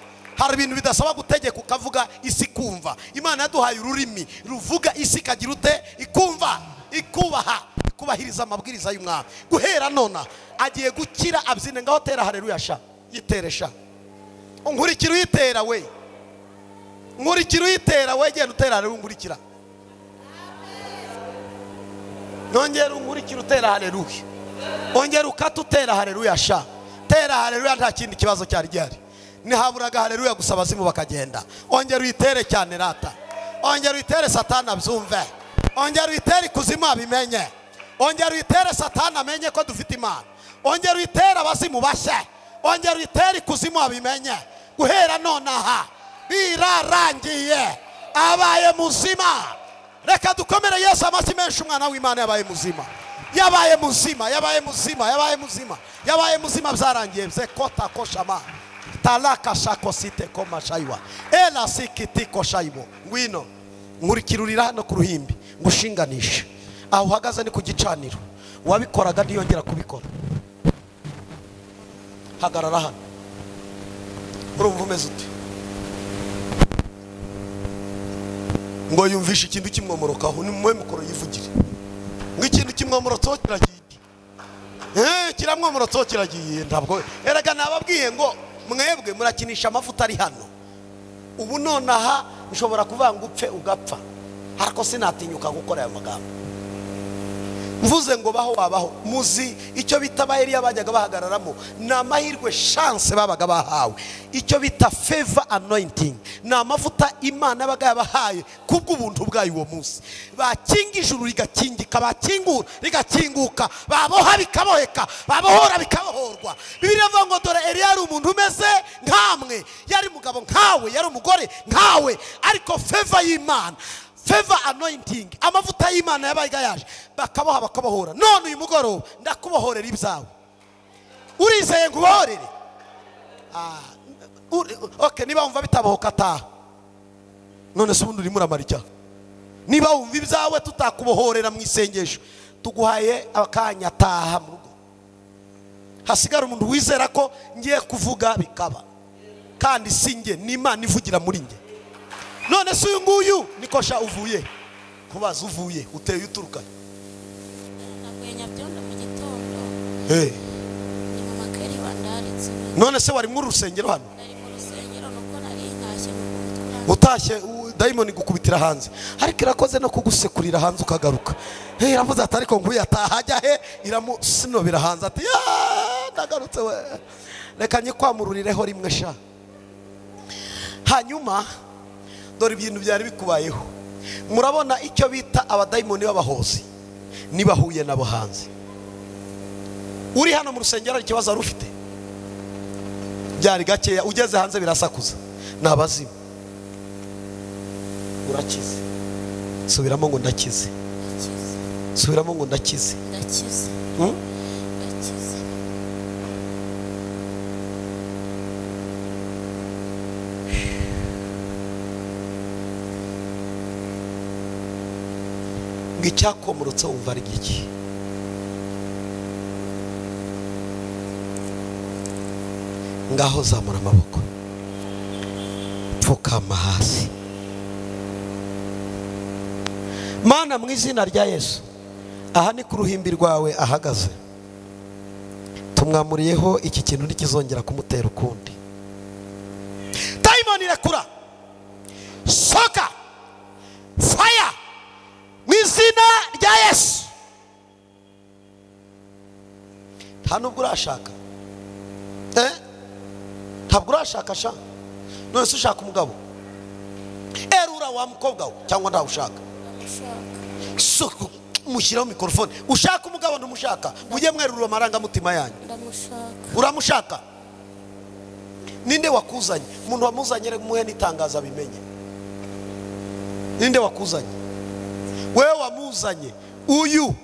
Hari ibintu bidasaba gutegeka ukavuga isi kumva. Imana yaduhaye ururimi ruvuga isi ikagira ute? Ikumva, ikubaha, ikubahiriza amabwiriza y'umwami. Guhera nona agiye gukira abyine. Ngaho tera haleluya sha, yiteresha. Unkurikira uyitera we, nkurikira uyitera we, genda utera haleluya, unkurikira. Nongera unkurikira utera haleluya. Ongera ukata utera haleluya sha. Tera haleluya, nta kindi kibazo cyari gihari. Nihaburaga haleluya gusa abazimu bakagenda. Ongera uyitere cyane rata. Ongera uyitere Satani abyumve. Ongera uyitere ikuzimu abimenye. Ongera uyitere Satani amenye ko dufite Imana. Ongera uyitere abazimu bashye. Ongera uyitere ikuzimu abimenye. Guhera nonaha birarangiye, abaye muzima. Reka dukomere Yesu amashyi menshi. Umwana w'Imana yabaye muzima, yabaye muzima, yabaye muzima, yabaye muzima, yabaye muzima. Byarangiye. Zekota koshama talaka shako site koma shaiwa ela sikitiko shaibo. Ngwino nkurikirurira hano ku ruhimbi ngushinganishe. Aho uhagaze ni ku gicaniro. Wabikoraga ntiyongera kubikora. Hagarara hano. Urumva umeze ute? Ngo yumvishe ikintu kimwomorokaho, ni mwe mukoro yivugire. Ngo ikintu kimwomorotseho kiragiye. Kiramwomorotseho kiragiye. Ntabwo erega nababwiye ngo mwebwe murakinisha amavuta ari hano. Ubu nonaha nshobora kuvuga ngo upfe ugapfa, ariko sinatinyuka gukora ayo magambo. Mvuze ngo baho wabaho. Muzi icyo bita ba Eliya bajyaga bahagararamo, ni amahirwe, chance babaga bahawe, icyo bita favor anointing, ni amavuta Imana yabaga yabahaye kubw'ubuntu bwayo. Uwo munsi bakinga ijuru rigakingika, bakingura rigakinguka, baboha bikaboheka, babohora bikabohorwa. Bibiliya ivuga ngo dore Eliya yari umuntu umeze nkamwe, yari umugabo nkawe, yari umugore nkawe, ariko favor y'Imana, favor anointing, amavuta y'Imana yabaga yaje, bakaboha bakabohora. None uyu mugoroba ndakubohorera ibyawe. Urizeye ngo ubohorere? Okay, niba wumva bitabohoka ataha. None se ubundi urimo uramara icyaha? Niba wumva ibyawe tutakubohorera mu isengesho, tuguhaye akanya, taha mu rugo. Hasigara umuntu wizera ko ngiye kuvuga bikaba, kandi si njye, ni Imana ivugira muri njye. None se uyu nguyu nikosha uvuye kubaza, uvuye uteye uturuka? Navuye Nyabyondo mu gitondo. Ni mama Keri wandaritse. None se wari mu rusengero hano? Nari mu rusengero nuko nari ntashye mu utashye dayimoni gukubitira hanze, ariko irakoze no kugusekurira hanze ukagaruka. Iravuze ati ariko nguyu atahajya he, iramusinobira hanze ati ya ndagarutse we, reka nyikwamururireho rimwe sha. Hanyuma dore ibintu byari bikubayeho. Murabona icyo bita abadayimoni b'abahozi nibahuye nabo hanze. Uri hano mu rusengero hari ikibazo wari ufite, byari gakeya, ugeze hanze birasakuza, ni abazimu. Urakize. Subiramo ngo ndakize. Subiramo ngo ndakize. Ndakize. Ndakize. Ngo icyakomorotse wumva ari iki? Ngaho zamura amaboko, pfukama hasi. Mana, mu izina rya Yesu, aha ni ku ruhimbi rwawe ahagaze, tumwamuriyeho iki kintu ntikizongera kumutera ukundi. Dayimoni irekura, soka, fire, mu izina rya Yesu. Nta nubwo urashaka, ntabwo urashaka sha. None se ushaka umugabo? Erura wa mukobwa we cyangwa ntawushaka? Suku mushyiraho mikrofone. Ushaka umugabo ntumushaka? Mujye mwerura amarangamutima yanyu. Ndamushaka. Uramushaka? Ninde wakuzanye? Umuntu wamuzanye muhe n'itangazo abimenye. Ninde wakuzanye? Wewe wamuzanye. Uyu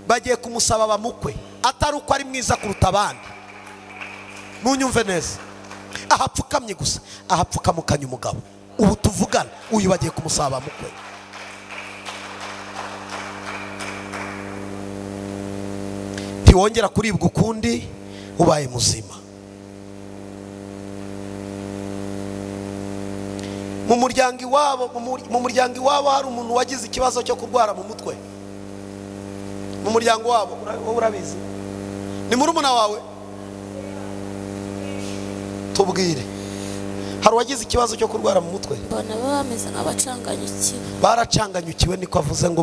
bagiye kumusaba bamukwe, atari uko ari mwiza kuruta abandi. Munyumve neza. Ahapfukamye gusa, ahapfukamukanye umugabo. Ubu tuvugana uyu bagiye kumusaba bamukwe. Ntiwongera kuribwa ukundi, ubaye muzima. Mu muryango iwabo, mu muryango iwabo hari umuntu wagize ikibazo cyo kurwara mu mutwe. Mu muryango wabo urabizi. Ni murumuna wawe? Tubwire. Hari wagize ikibazo cyo kurwara mu mutwe? Mbona bameze nk'abacanganyukiwe. Baracanganyukiwe niko avuze ngo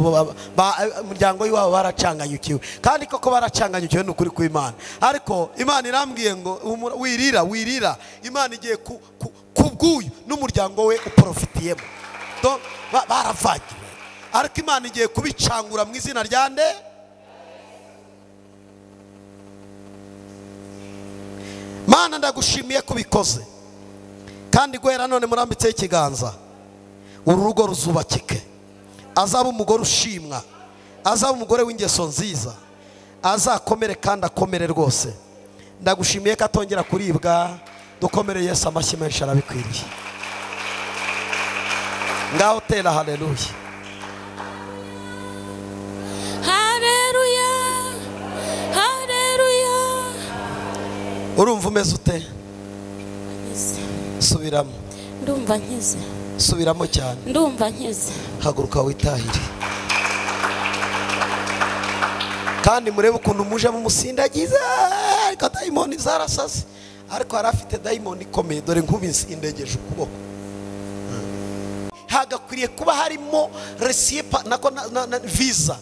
umuryango w'iwabo baracanganyukiwe. Kandi koko baracanganyukiwe n'ukuri kw'Imana. Ariko Imana irambwiye ngo wirira wirira, Imana igiye kubw'uyu n'umuryango we uprofitiyemo. Donc baravagiwe. Ariko Imana igiye kubicangura mu izina rya nde? Mana ndagushimiye kubikoze. Kandi guhera none murambitse ikiganza, uru rugo ruzubakike. Azaba umugore ushimwa, azaba umugore w'ingeso nziza, azakomere kandi akomere rwose. Ndagushimiye ko atongera kuribwa. Dukomere Yesu amashyi menshi, arabikwiriye. Ngaho tera haleluya. Haleluya, haleluya. Urumva umeze ute? Subiramo. Ndumva nkize. Subiramo cyane. Ndumva nkize. Haguruka witahire. Kandi murebe ukuntu muje mumusindagiza, ariko dayimoni zarasase. Ariko harafite dayimoni ikomeye, dore nkubinsi indegeje ukuboko. Hagakwiriye kuba harimo resipa nako na visa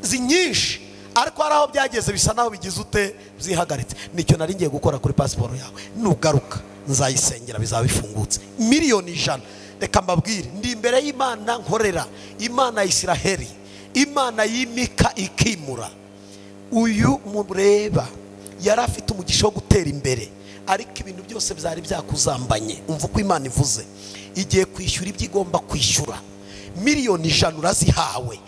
zinyinshi, ariko hari aho byageze bisa naho bigize ute byihagaritse. Nicyo nari ngiye gukora kuri pasiporo yawe. Nugaruka nzayisengera bizaba bifungutse. 100,000,000. Reka mbabwire, ndi imbere y'Imana nkorera, Imana ya Isiraheli, Imana yimika ikimura. Uyu mureba yari afite umugisha wo gutera imbere, ariko ibintu byose byari byakuzambanye. Umva uko Imana ivuze, igiye kwishyura ibyo igomba kwishyura. 100,000,000 urazihawe.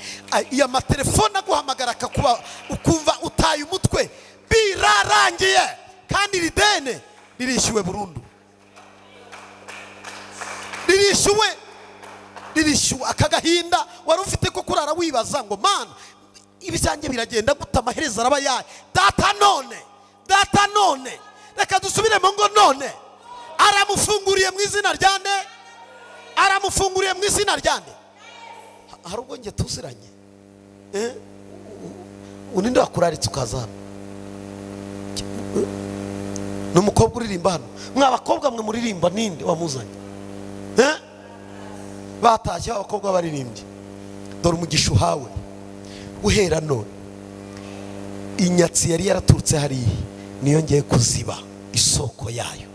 Iya matelefone aguhamagara akakuba ukumva utaye umutwe, birarangiye. Kandi ridene ririshyuwe burundu. Ririshyuwe, ririshyuwe. Akagahinda wari ufite ko kurara wibaza ngo Mana ibyanjye biragenda gute, amaherezo araba yaye. Data none, data none, reka dusubiremo ngo none aramufunguriye mu izina rya nde? Aramufunguriye mu izina rya nde? Hari ubwo nge tuziranye. Uninde wakuraritse ukaza hano? Ni umukobwa uririmba hano. Mwa bakobwa mwe muririmba, ninde wamuzanye? Batashye abakobwa baririmbye. Dore umugisha uhawe. Guhera none inyatsi yari yaraturutse hariya niyo ngiye kuziba isoko yayo.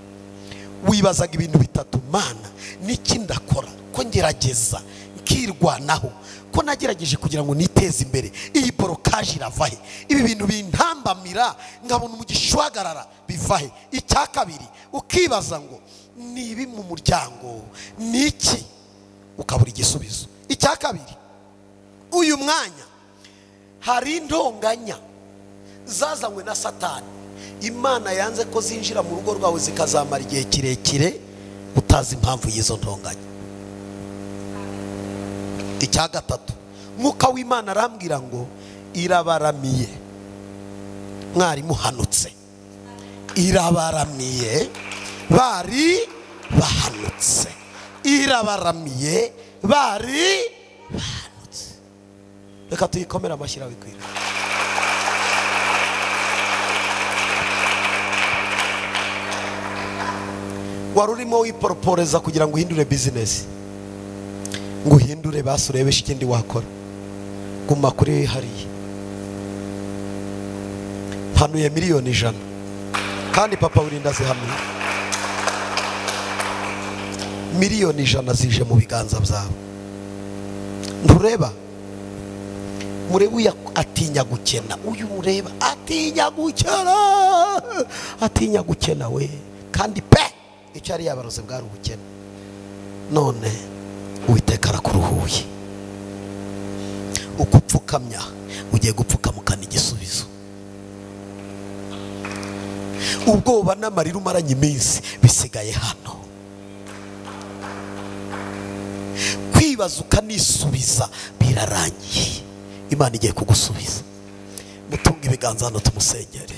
Wibazaga ibintu bitatu: Mana niki ndakora ko ngerageza nkirwanaho, ko nagerageje kugira ngo niteze imbere, iyi borokaje iravahe, ibi bintu bintambamira nkabona umugisha uhagarara bivahe. Icya kabiri ukibaza ngo nibi mu muryango niki, ukabura igisubizo. Icya kabiri, uyu mwanya hari intonganya zazanywe na Satani, Imana yanze ko zinjira mu rugo rwawe zikazamara igihe kirekire utazi impamvu y'izo ntonganya. Icya gatatu, Mwuka w'Imana arambwira ngo irabaramiye, mwari muhanutse. Irabaramiye, bari bahanutse. Irabaramiye, bari bahanutse. Reka tuyikomere amashyi bikwira. Wari urimo wiporoporeza kugira ngo uhindure business, ngo uhindure basi urebeshe ikindi wakora. Guma kuri hariya. Mpanuye 100,000,000 kandi papa urinda zihamye. 100,000,000 zije mu biganza byawe. Ntureba? Murebe uyu atinya gukena, uyu mureba atinya gukena, atinya gukena we. Kandi pe icyo ari yabaroze bwari ubukene. None Uwiteka arakuruhuye. Uko upfukamya ugiye gupfukamukana igisubizo. Ubwoba n'amarira umaranye iminsi bisigaye hano. Kwibaza ukanisubiza birarangiye. Imana igiye kugusubiza. Mutunge ibiganza hano tumusengere.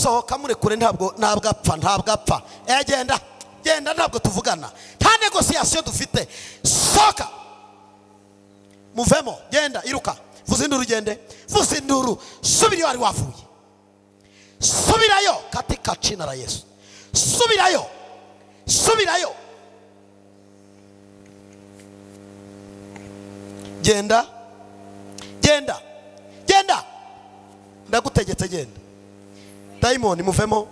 Sohoka murekure, ntabwo apfa, ntabwo apfa. Genda genda, ntabwo tuvugana, nta negosiyasiyo dufite. Sohoka, muvemo, genda, iruka, vuza induru, gende, vuza induru, subira iyo wari wavuye, subirayo katika jina la Yesu, subirayo, subirayo, genda genda genda, ndagutegetse genda. Dayimoni muvemo,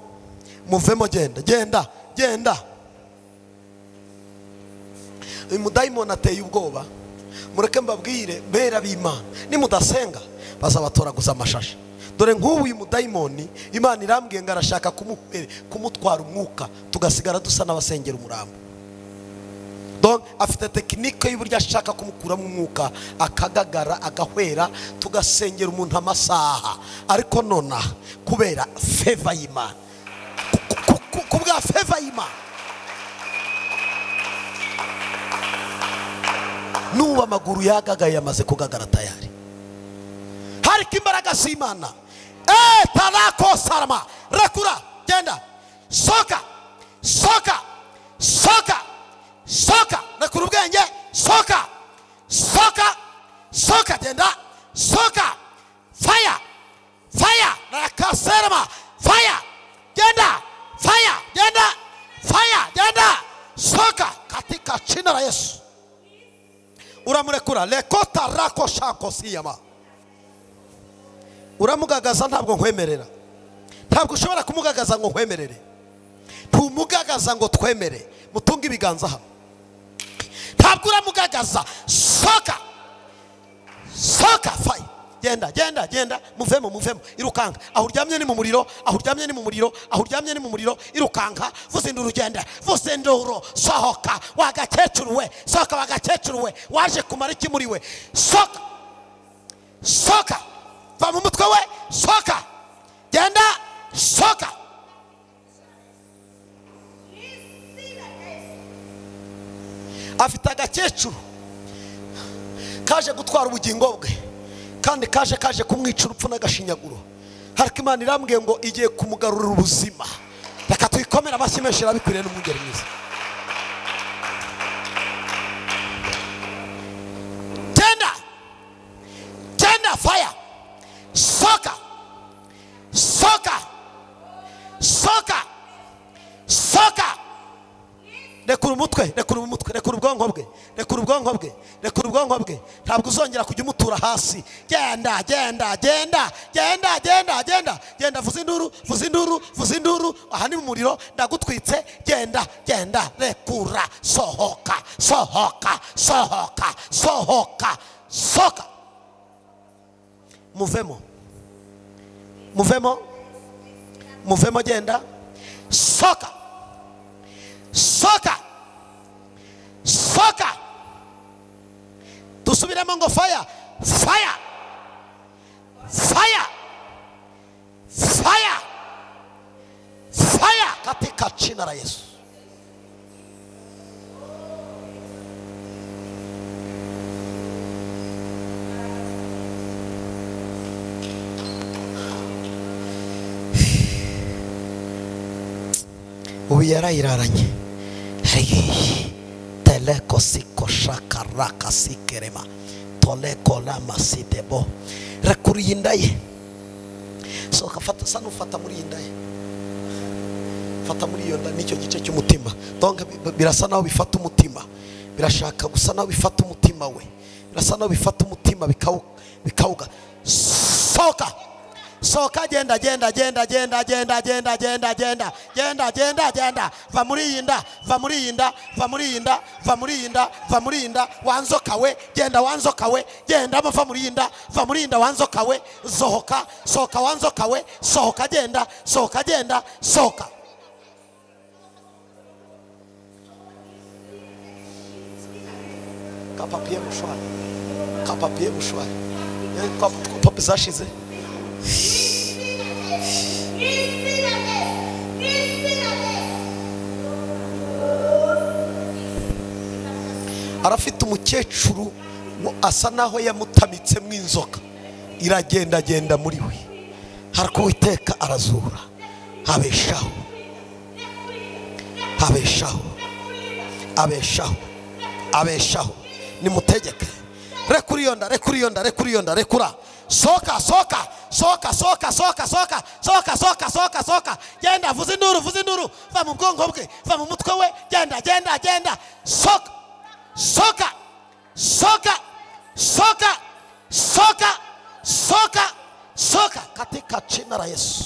muvemo, genda genda genda. Uyu mudayimoni ateye ubwoba. Mureke mbabwire bera b'Imana, nimudasenga bazabatoraguza amashashi. Dore nk'ubu uyu mudayimoni Imana irambwiye ngo arashaka kumutwara umwuka, tugasigara dusa n'abasengera umurambo. Donc afite tekinike y'uburyo ashaka kumukuramo umwuka, akagagara, agahwera, tugasengera umuntu amasaha. Ariko nona kubera favor y'Imana, kubwa favor y'Imana, nuba amaguru yagagaye yamaze kugagara tayari. Hariko imbaraga z'Imana. Tarako sarama, rekura, genda, soka soka soka soka, rekura ubwenge, soka soka soka, genda, soka, fire fire, rakaserama, fire, genda, fire, genda, fire, genda, soka katika jina la Yesu. Uramurekura lekota rako shako siyama. Uramugagaza ntabwo nkwemerera, ntabwo ushobora kumugagaza ngo nkwemerere, ntumugagaza ngo twemere. Mutunge ibiganza hano, ntabwo uramugagaza. Soka soka, fire, genda genda genda, muvemo muvemo, irukanka. Aho uryamye ni mu muriro, aho uryamye ni mu muriro, aho uryamye ni mu muriro, irukanka, vuza induru, genda, vuza induru, sohoka wagakecuru we, sohoka wagakecuru we, waje kumara iki muri we? Soka soka, va mu mutwe we, soka, genda, soka. Afite agakecuru kaje gutwara ubugingo bwe, kandi kaje kumwica urupfu n'agashinyaguro. Ariko Imana irambwiye ngo igiye kumugarurira ubuzima. Reka tuyikomere amashyi menshi, irabikwiriye n'umwungeri mwiza. Genda genda, fire, soka soka soka soka. Rekura umutwe, rekura umutwe, rekura ubwonko bwe, rekura ubwonko bwe, rekura ubwonko bwe. Ntabwo uzongera kujya umutura hasi. Genda genda genda genda genda genda genda, vuza induru, vuza induru, vuza induru. Aha ni mu muriro, ndagutwitse. Genda genda, rekura, sohoka sohoka sohoka sohoka sohoka. Muvemo muvemo muvemo, genda, soka soka soka. Dusubiremo ngo fire fire fire fire fire katika jina la Yesu. Ubu yarayiraranye teleko siko shaka raka sikerema toleko lama sidebo. Rekura iyi nda ye, sohoka, fata, sa n'ufata muri iyi nda ye, fata muri iyo nda n'icyo gice cy'umutima. Donc birasa naho bifata umutima, birashaka gusa naho bifata umutima we, birasa naho bifata umutima bikawuga. Sohoka sohoka, genda genda genda genda genda genda genda genda genda genda genda, va muri iyi nda, va muri iyi nda, va muri iyi nda, va muri iyi nda, va muri iyi nda, wanzoka we, genda wanzoka we, genda, va muri iyi nda, va muri iyi nda, wanzoka we, sohoka sohoka, wanzoka we, sohoka, genda, sohoka, genda, sohoka. Kapapiye mushwari, kapapiye mushwari, kopi zashize. Arafite umukecuru asa naho yamutamitse mu inzoka, iragendagenda muri we. Ariko Uwiteka arazura. Abeshaho, abeshaho, abeshaho, abeshaho. Nimutegeke. Rekura iyo nda, rekura iyo nda, rekura iyo nda, rekura. Soka, soka, soka, soka, soka, soka, soka, soka, soka, soka. Genda, vuza induru, vuza induru. Va mu bwonko bwe, va mu mutwe we. Genda, genda, genda. Soka, soka, soka, soka, soka, soka, soka. Katika jina la Yesu.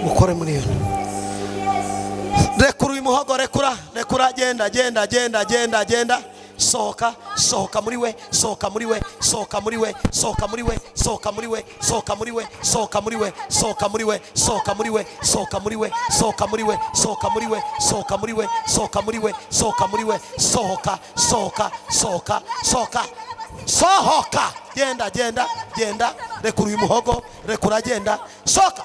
Mukore muri iyo. Rekura uyu muhogo, rekura, rekura, genda, genda, genda, genda, genda. Sohoka, sohoka muri we, sohoka muri we, sohoka muri we, sohoka muri we, sohoka muri we, sohoka muri we, sohoka muri we, sohoka muri we, sohoka muri we, sohoka muri we, sohoka muri we, sohoka muri we, sohoka muri we, sohoka muri we, sohoka muri we, sohoka, sohoka, sohoka, sohoka, sohoka. Genda, genda, genda. Rekura uyu muhogo, rekura, genda, sohoka.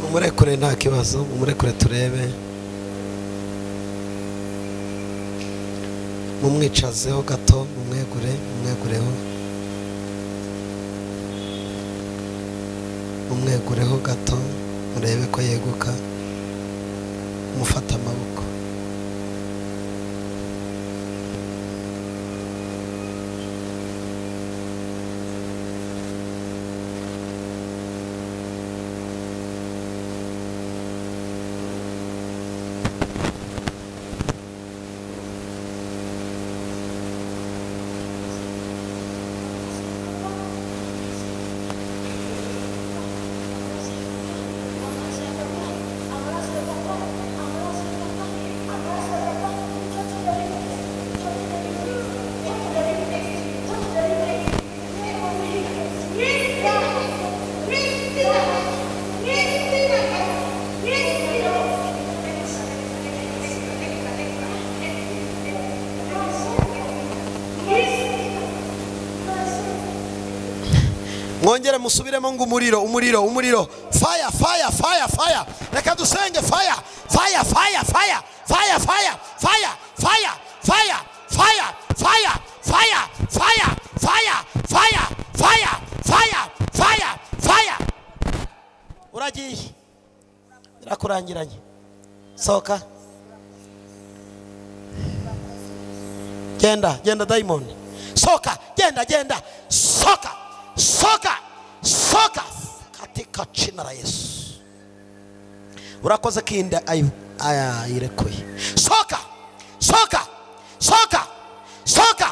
Umurekure nta kibazo, umurekure turebe. Mumwicazeho gato, mumwegure, mumwegureho. Mumwegureho gato, murebe ko yeguka. Mufata amaboko. Mwongere musubiremo ngo umuriro, umuriro, umuriro. Fire, fire, fire, fire. Reka dusenge fire, fire, fire, fire, fire, fire, fire, fire, fire, fire, fire, fire, fire, fire, fire, fire, fire, fire, fire. Uragiye. Birakurangiranye. Sohoka. Genda, genda diamond. Sohoka, genda, genda. Sohoka. Soka, soka katika jina la Yesu. Urakoze kinda ayirekuye. Soka, soka, soka, soka,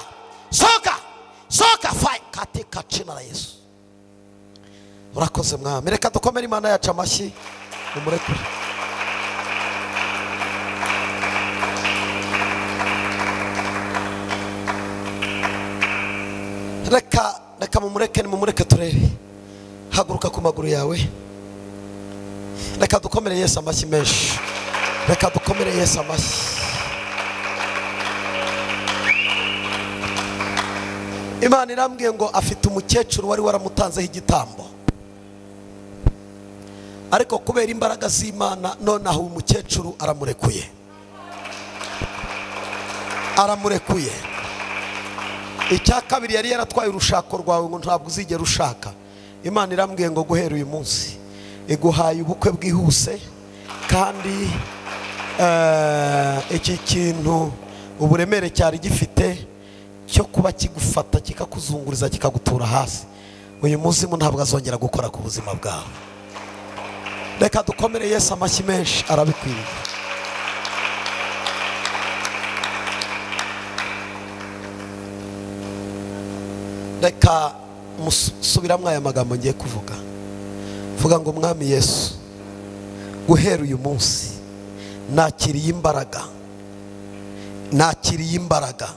soka, soka fire katika jina la Yesu. Urakoze mwami. Reka dukomere Imana yacu amashyi umurekure. Reka reka mumureke, nimumureke turebe. Haguruka ku maguru yawe. Reka dukomere Yesu amashyi menshi. Reka dukomere Yesu amashyi. Imana irambwiye ngo afite umukecuru wari waramutanzeho igitambo, ariko kubera imbaraga z'Imana nonaho umukecuru aramurekuye, aramurekuye. Icya kabiri yari yaratwaye urushako rwawe ngo ntabwo uzigera ushaka. Imana irambwiye ngo guhera uyu munsi iguhaye ubukwe bwihuse, kandi iki kintu uburemere cyari gifite cyo kuba kigufata kikakuzunguriza kikagutura hasi, Uyu muzimu ntabwo azongera gukora ku buzima bwawe. Reka dukomere Yesu amashyi menshi, arabikwiye. Reka musubiramo aya magambo ngiye kuvuga. Vuga ngo Mwami Yesu, guhera uyu munsi nakiriye imbaraga, nakiriye imbaraga,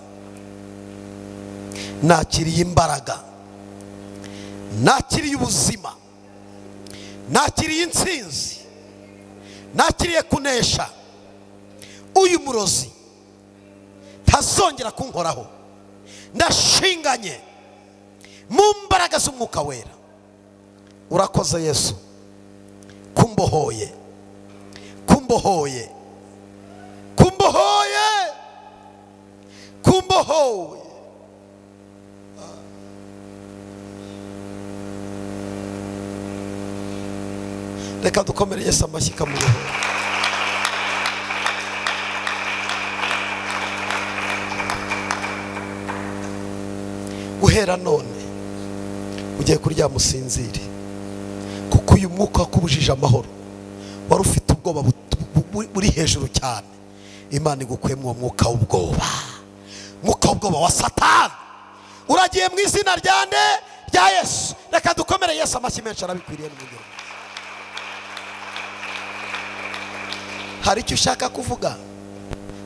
nakiriye imbaraga, nakiriye ubuzima, nakiriye intsinzi, nakiriye kunesha. Uyu murozi ntazongera kunkoraho. Ndashinganye mu mbaraga z'umwuka wera. Urakoze Yesu kumbohoye, kumbohoye, kumbohoye, kumbohoye. Reka dukomere Yesu amashyi kamubohoye. Guhera none ugiye kuryama usinzire, kuko uyu mwuka wakubujije amahoro, wari ufite ubwoba buri hejuru cyane. Imana igukuyemo uwo mwuka w'ubwoba, mwuka w'ubwoba wa Satani. Uragiye mu izina rya nde? Rya Yesu. Reka dukomere Yesu amashyi menshi, arabikwiriye n'umugero. Hari icyo ushaka kuvuga?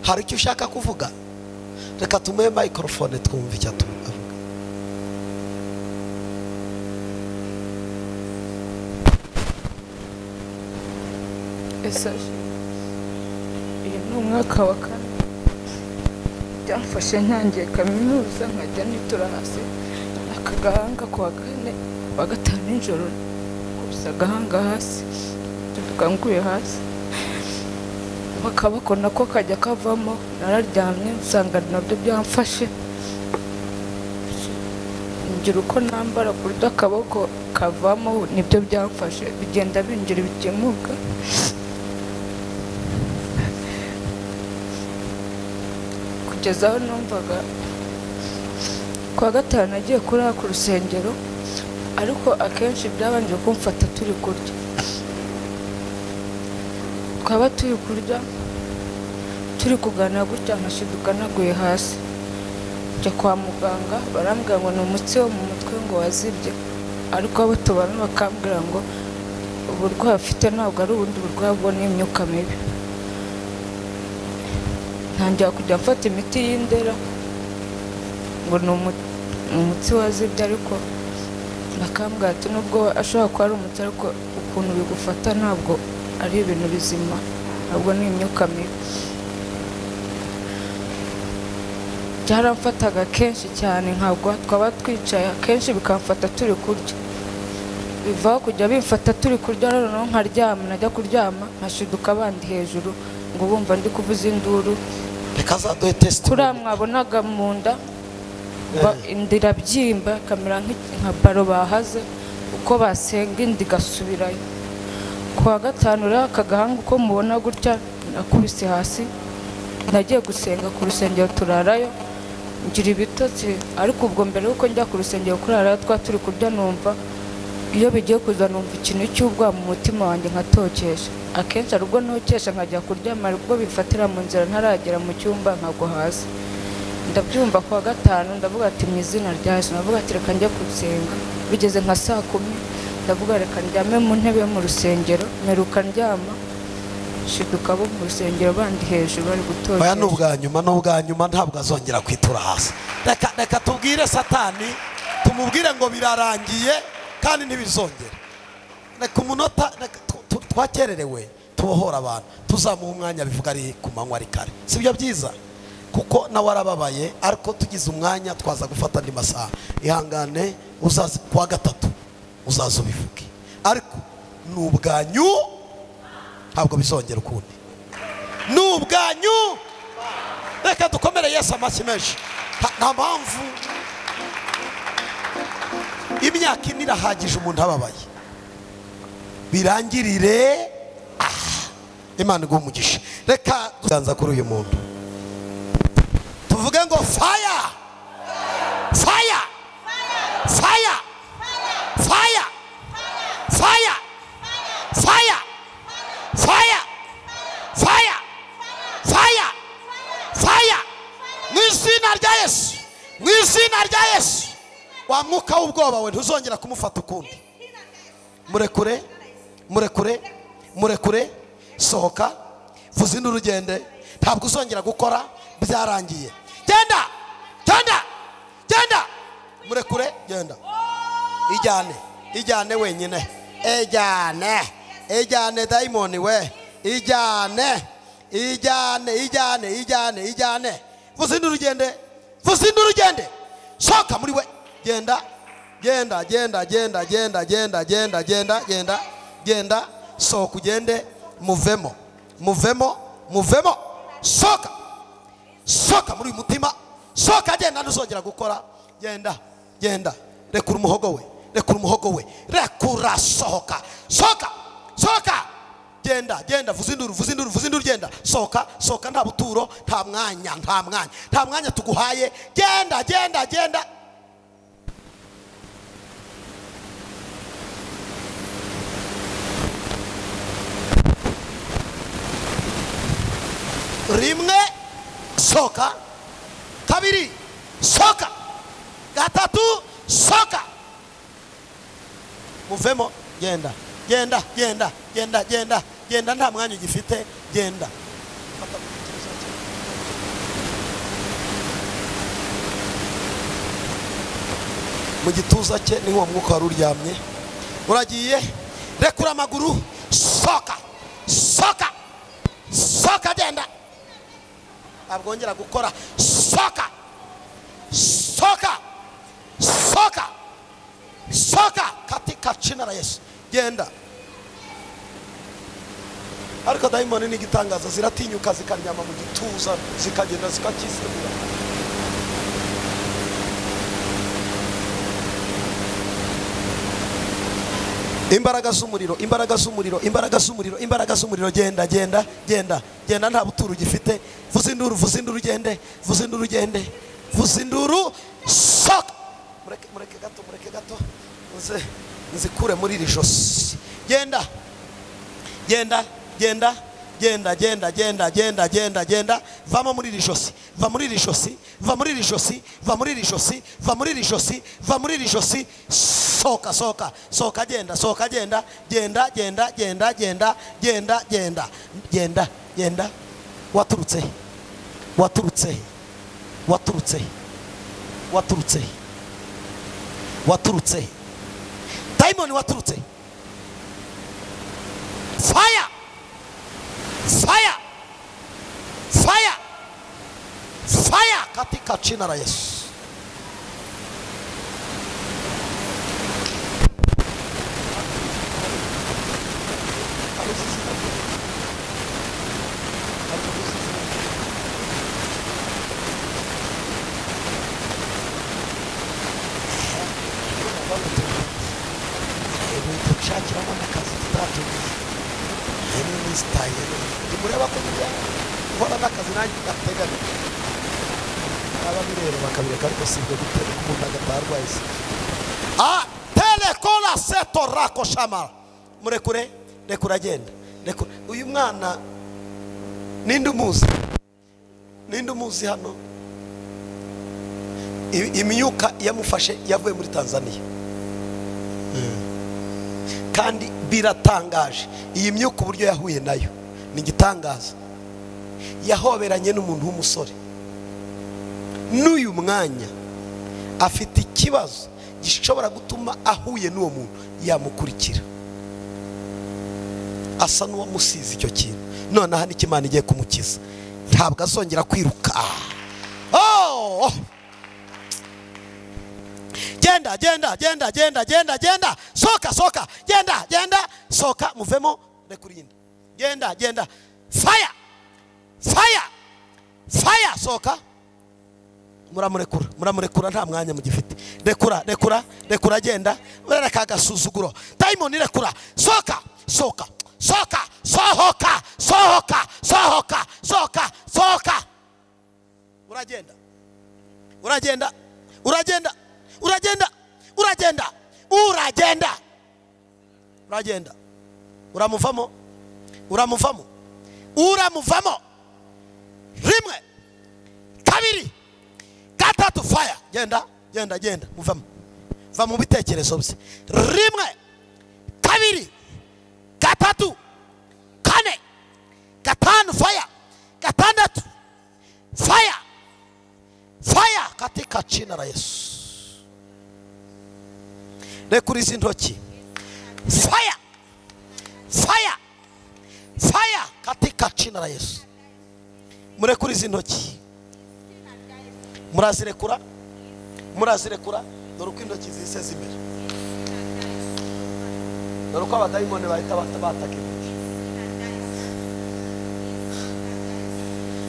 Hari icyo ushaka kuvuga? Reka tumuhe microphone twumve icyo avuga. Uyu ni umwaka wa kane byamfashe ntangiye kaminuza, nkajya nitura hasi akagahanga kuwa kane kuwa gatanu nijoro kubisa agahanga hasi, tukanguye hasi, akaboko nako kajya kavamo. Nararyamye nsanga nabyo byamfashe, ngira uko nambara ku buryo akaboko kavamo, nibyo byamfashe, bigenda bingira ibikemuka. Kugeza aho numvaga kuwa gatanu nagiye kurara ku rusengero, ariko akenshi byabanje kumfata turi kurya. Twaba turi kurya turi kuganira gutya nkashiduka naguye hasi. Njya kwa muganga barambwira ngo ni umutsi wo mu mutwe ngo wazibye, ariko abo tubana bakambwira ngo uburwayi afite ntabwo ari ubundi burwayi, bwo ni imyuka mibi. Ntangira kujya mfata imiti y'indera ngo ni umutsi wazibye, ariko bakambwira ati nubwo ashobora kuba ari umutsi ariko ukuntu bigufata ntabwo ari ibintu bizima, ntabwo ni imyuka mibi. Byaramfataga kenshi cyane, ntabwo twaba twicaye akenshi bikamfata turi kurya, bivaho kujya bimfata turi kurya, noneho nkaryama, najya kuryama nkashiduka abandi hejuru ngo bumva ndi kuvuza induru. Reka azaduhe testimony. Kuriya mwabonaga mu nda inda irabyimba ikamera nka baro bahaze, uko basenga inda igasubirayo. Kuwa gatanu rero aka gahanga uko mubona gutya nakubise hasi, nagiye gusenga ku rusengero turarayo, ngira ibitotsi, ariko ubwo mbere yuko njya ku rusengero kurarayo twa turi kurya, numva iyo bigiye kuza numva ikintu cy'ubwoba mu mutima wanjye nkatokesha. Akenshi hari ubwo ntokesha nkajya kuryama, hari ubwo bifatira mu nzira ntaragera mu cyumba nkagwa hasi. Ndabyumva kuwa gatanu ndavuga ati mu izina rya Yesu, ndavuga ati reka njye gusenga. Bigeze nka saa kumi ndavuga reka ndyame mu ntebe yo mu rusengero, mperuka ndyama shiduka bo mu rusengero bandi hejuru bari gutokesha. Oya, n'ubwa nyuma, n'ubwa nyuma ntabwo azongera kwitura hasi. Reka tubwire Satani, tumubwire ngo birarangiye kandi ntibizongera. Reka umunota twakererewe tubohora abantu, tuzamuha umwanya bivuga ari ku manywa ari kare, sibyo byiza? Kuko nawe arababaye, ariko tugize umwanya twaza gufata andi masaha. Ihangane, uzaze kuwa gatatu uzaze ubivuge, ariko ni ubwanyu, ntabwo bizongera ukundi, ni ubwanyu. Reka dukomere Yesu amashyi menshi. Nta mpamvu, imyaka ine irahagije umuntu ababaye, birangirire. Imana iguhe umugisha. Reka tuganza kuri uyu muntu tuvuge ngo fire, fire, fire. rya Yesu, mu izina rya Yesu. Wa mwuka w'ubwoba we ntuzongera kumufata ukundi. Murekure, murekure, murekure, sohoka, vuza induru ugende, ntabwo uzongera gukora, byarangiye. Genda, genda, genda, murekure, genda. Ijyane, ijyane wenyine, ijyane, ijyane dayimoni we, ijyane, ijyane, ijyane, ijyane, ijyane. Vuza induru ugende, vuza induru ugende, sohoka muri we, genda, genda, genda, genda, genda, genda, genda, genda, genda, genda, sohoka ugende, muvemo, muvemo, muvemo, sohoka, sohoka muri uyu mutima, sohoka, genda, ntuzongera gukora, genda, genda, rekura umuhogo we, rekura umuhogo we, rekura, sohoka, sohoka, sohoka, genda, genda, vuza induru, vuza induru, vuza induru, genda, sohoka, sohoka, nta buturo, nta mwanya, nta mwanya, nta mwanya tuguhaye, genda, genda, genda. Rimwe, sohoka, kabiri, sohoka, gatatu, sohoka, muvemo, genda, genda, genda, genda, genda, genda, nta mwanya ugifite, genda. Mu gituza cye niho uwo mwuka wari uryamye, uragiye, rekura amaguru, sohoka, sohoka, sohoka, genda, ntabwo gukora, sohoka, sohoka, sohoka, sohoka, katika jina la Yesu, genda. Ariko dayimoni ni igitangaza, ziratinyuka zikaryama mu gituza, zikagenda zikakisegura. Imbaraga z'umuriro, imbaraga z'umuriro, imbaraga z'umuriro, imbaraga z'umuriro, genda, genda, genda, genda, nta buturo ugifite, vuza induru, vuza induru, ugende, vuza induru, ugende, vuza induru, sohoka. Mureke, mureke gato, mureke gato, nze nzikure muri iri josi. Genda, genda, genda, genda, genda, genda, genda, genda, genda, vamo muri iri josi, va muri iri josi, va muri iri josi, va muri iri josi, va muri iri josi, va muri iri josi, sohoka, sohoka, sohoka, genda, sohoka, genda, genda, genda, genda, genda, genda, genda, genda, genda. Waturutse, waturutse, waturutse, waturutse, waturutse, dayimoni waturutse. Fire, fire, fire, fire, katika jina la Yesu. Murekure, rekura, genda, rekura. Uyu mwana ninde umuzi? Ninde umuzi hano? Imyuka yamufashe yavuye muri Tanzania. Kandi biratangaje, iyi myuka uburyo yahuye nayo ni igitangaza. Yahoberanye n'umuntu w'umusore. N'uyu mwanya afite ikibazo gishobora gutuma ahuye n'uwo muntu yamukurikira, asa n'uwamusize icyo kintu. Noneho n'icyo Imana igiye kumukiza, ntabwo azongera kwiruka. Oh! Genda, genda, genda, genda, genda, genda, sohoka, sohoka, genda, genda, sohoka, muvemo, rekura iyindi. Genda, genda, fire, fire, fire, sohoka. Muramurekura, muramurekura, nta mwanya mugifite. Rekura, rekura, rekura, genda, urereka agasuzuguro. Dayimoni rekura, sohoka, sohoka, sohoka, sohoka, sohoka, sohoka, sohoka, sohoka. Uragenda, uragenda, uragenda, uragenda, uragenda, uragenda, uragenda, uramuvamo, uramuvamo, uramuvamo. Rimwe, kabiri, gatatu. 3, fire. Genda genda genda, muvamo, va mu bitekerezo bye. 1, 2, 3, 4, 5, fire. 6, fire, fire katika jina la Yesu. Rekura izi ntoki. Fire, fire, fire katika jina la Yesu. Murekura izi ntoki. Murazirekura, murazirekura. Dore uko intoki zise zimera. Dore uko abadayimoni bahita bataka intoki.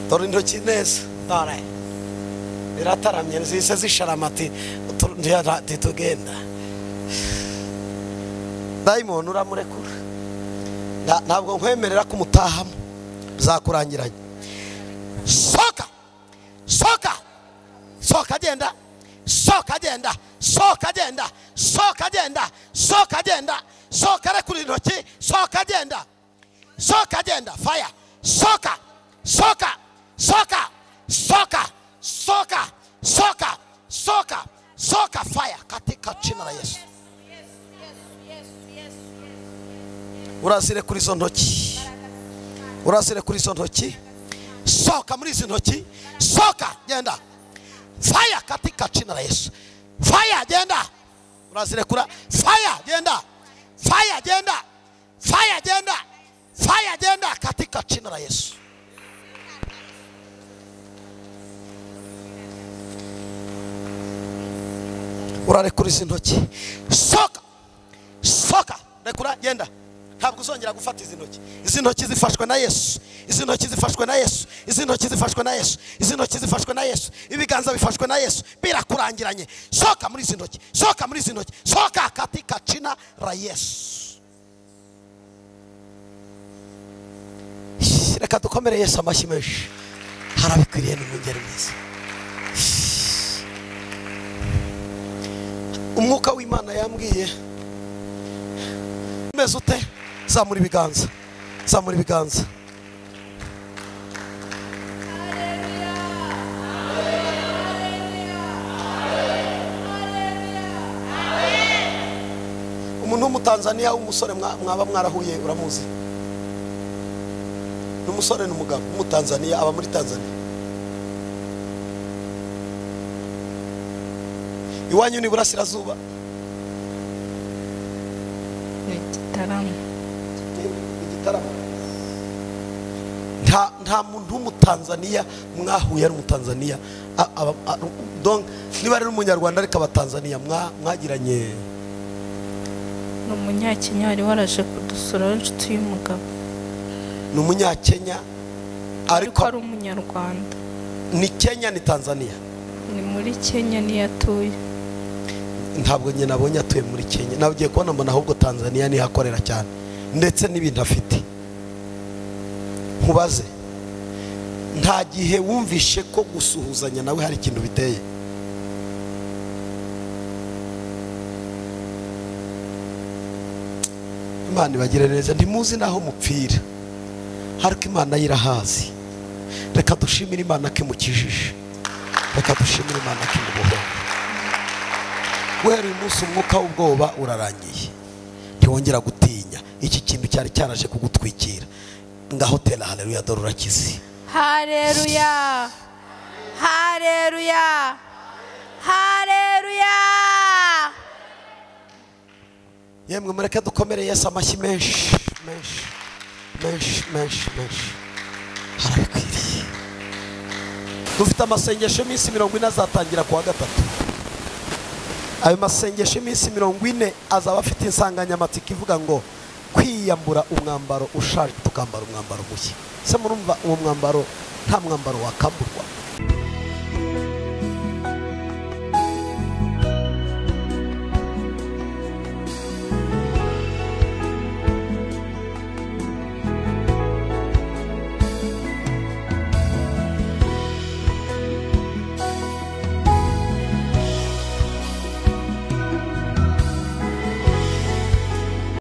Dore intoki neza, dore birataramye, zise zisharamati ntitugenda. Dayimoni uramurekura. Ntabwo nkwemerera kumutahamo, bizakurangiranye. Soka, soka, soka, genda, soka, genda, soka, genda, soka, genda, soka, genda, soka, rekura intoki, soka, genda, soka, genda, fire, soka, soka, soka, soka, soka, soka, soka, soka, fire katika jina la Yesu. Urazire kuri izo ntoki, urazire kuri izo ntoki, soka muri izi ntoki, soka, genda, fire katika jina la Yesu. Fire, genda, urazirekura, fire, genda, fire, genda, fire, genda, fire, genda katika jina la Yesu. Urarekura izi ntoki, soka, soka, rekura, genda. Ntabwo uzongera gufata izi ntoki. Izi ntoki zifashwe na Yesu. Izi ntoki zifashwe na Yesu. Izi ntoki zifashwe na Yesu. Izi ntoki zifashwe na Yesu. Ibiganza bifashwe na Yesu. Birakurangiranye. Soka muri izi ntoki. Soka muri izi ntoki. Soka katika jina la Yesu. Reka dukomere Yesu amashyi menshi. Harabikwiriye, ni mwungeri mwiza. Umwuka w'Imana yambwiye, meze ute? Zamura ibiganza, zamura ibiganza. Umuntu w'Umutanzania w'umusore mwaba mwarahuye, uramuzi? Ni umusore n'umugabo w'Umutanzania, aba muri Tanzania. Iwanyu ni burasirazuba? Ni Gitarama. Igitarama. Nta muntu w'Umutanzania mwahuye ari Umutanzania, donc niba ari umunyarwanda ariko abatanzania mwagiranye? Ni umunyakenya wari waraje kudusura, w'inshuti y'umugabo. Ni umunyakenya ariko ari umunyarwanda. Ni Kenya ni Tanzania? Ni muri Kenya niyo atuye. Ntabwo njye nabonye atuye muri Kenya, nagiye kubona mbona ahubwo Tanzania niho akorera cyane, ndetse n'ibintu afite. Nkubaze, nta gihe wumvishe ko gusuhuzanya nawe hari ikintu biteye? Imana ibagire neza, ntimuzi naho mupfira, ariko Imana yirahazi. Reka dushimire Imana ko imukijije, reka dushimire Imana ko imubohoye. Guhera uyu munsi umwuka w'ubwoba urarangiye, ntiwongera gutinya iki kintu cyari cyaraje kugutwikira. Ngaho tera haleluya, dore urakize. Haleluya, haleluya, haleluya. Yemwe mureke dukomere Yesu amashyi menshi menshi menshi menshi menshi. Harabikwiriye. Dufite amasengesho y'iminsi 40 azatangira kuwa gatatu. Ayo masengesho y'iminsi 40 azaba afite insanganyamatsiko ivuga ngo kwiyambura umwambaro ushaje tukambara umwambaro mushya. Se murumva uwo mwambaro nta mwambaro wakamburwa.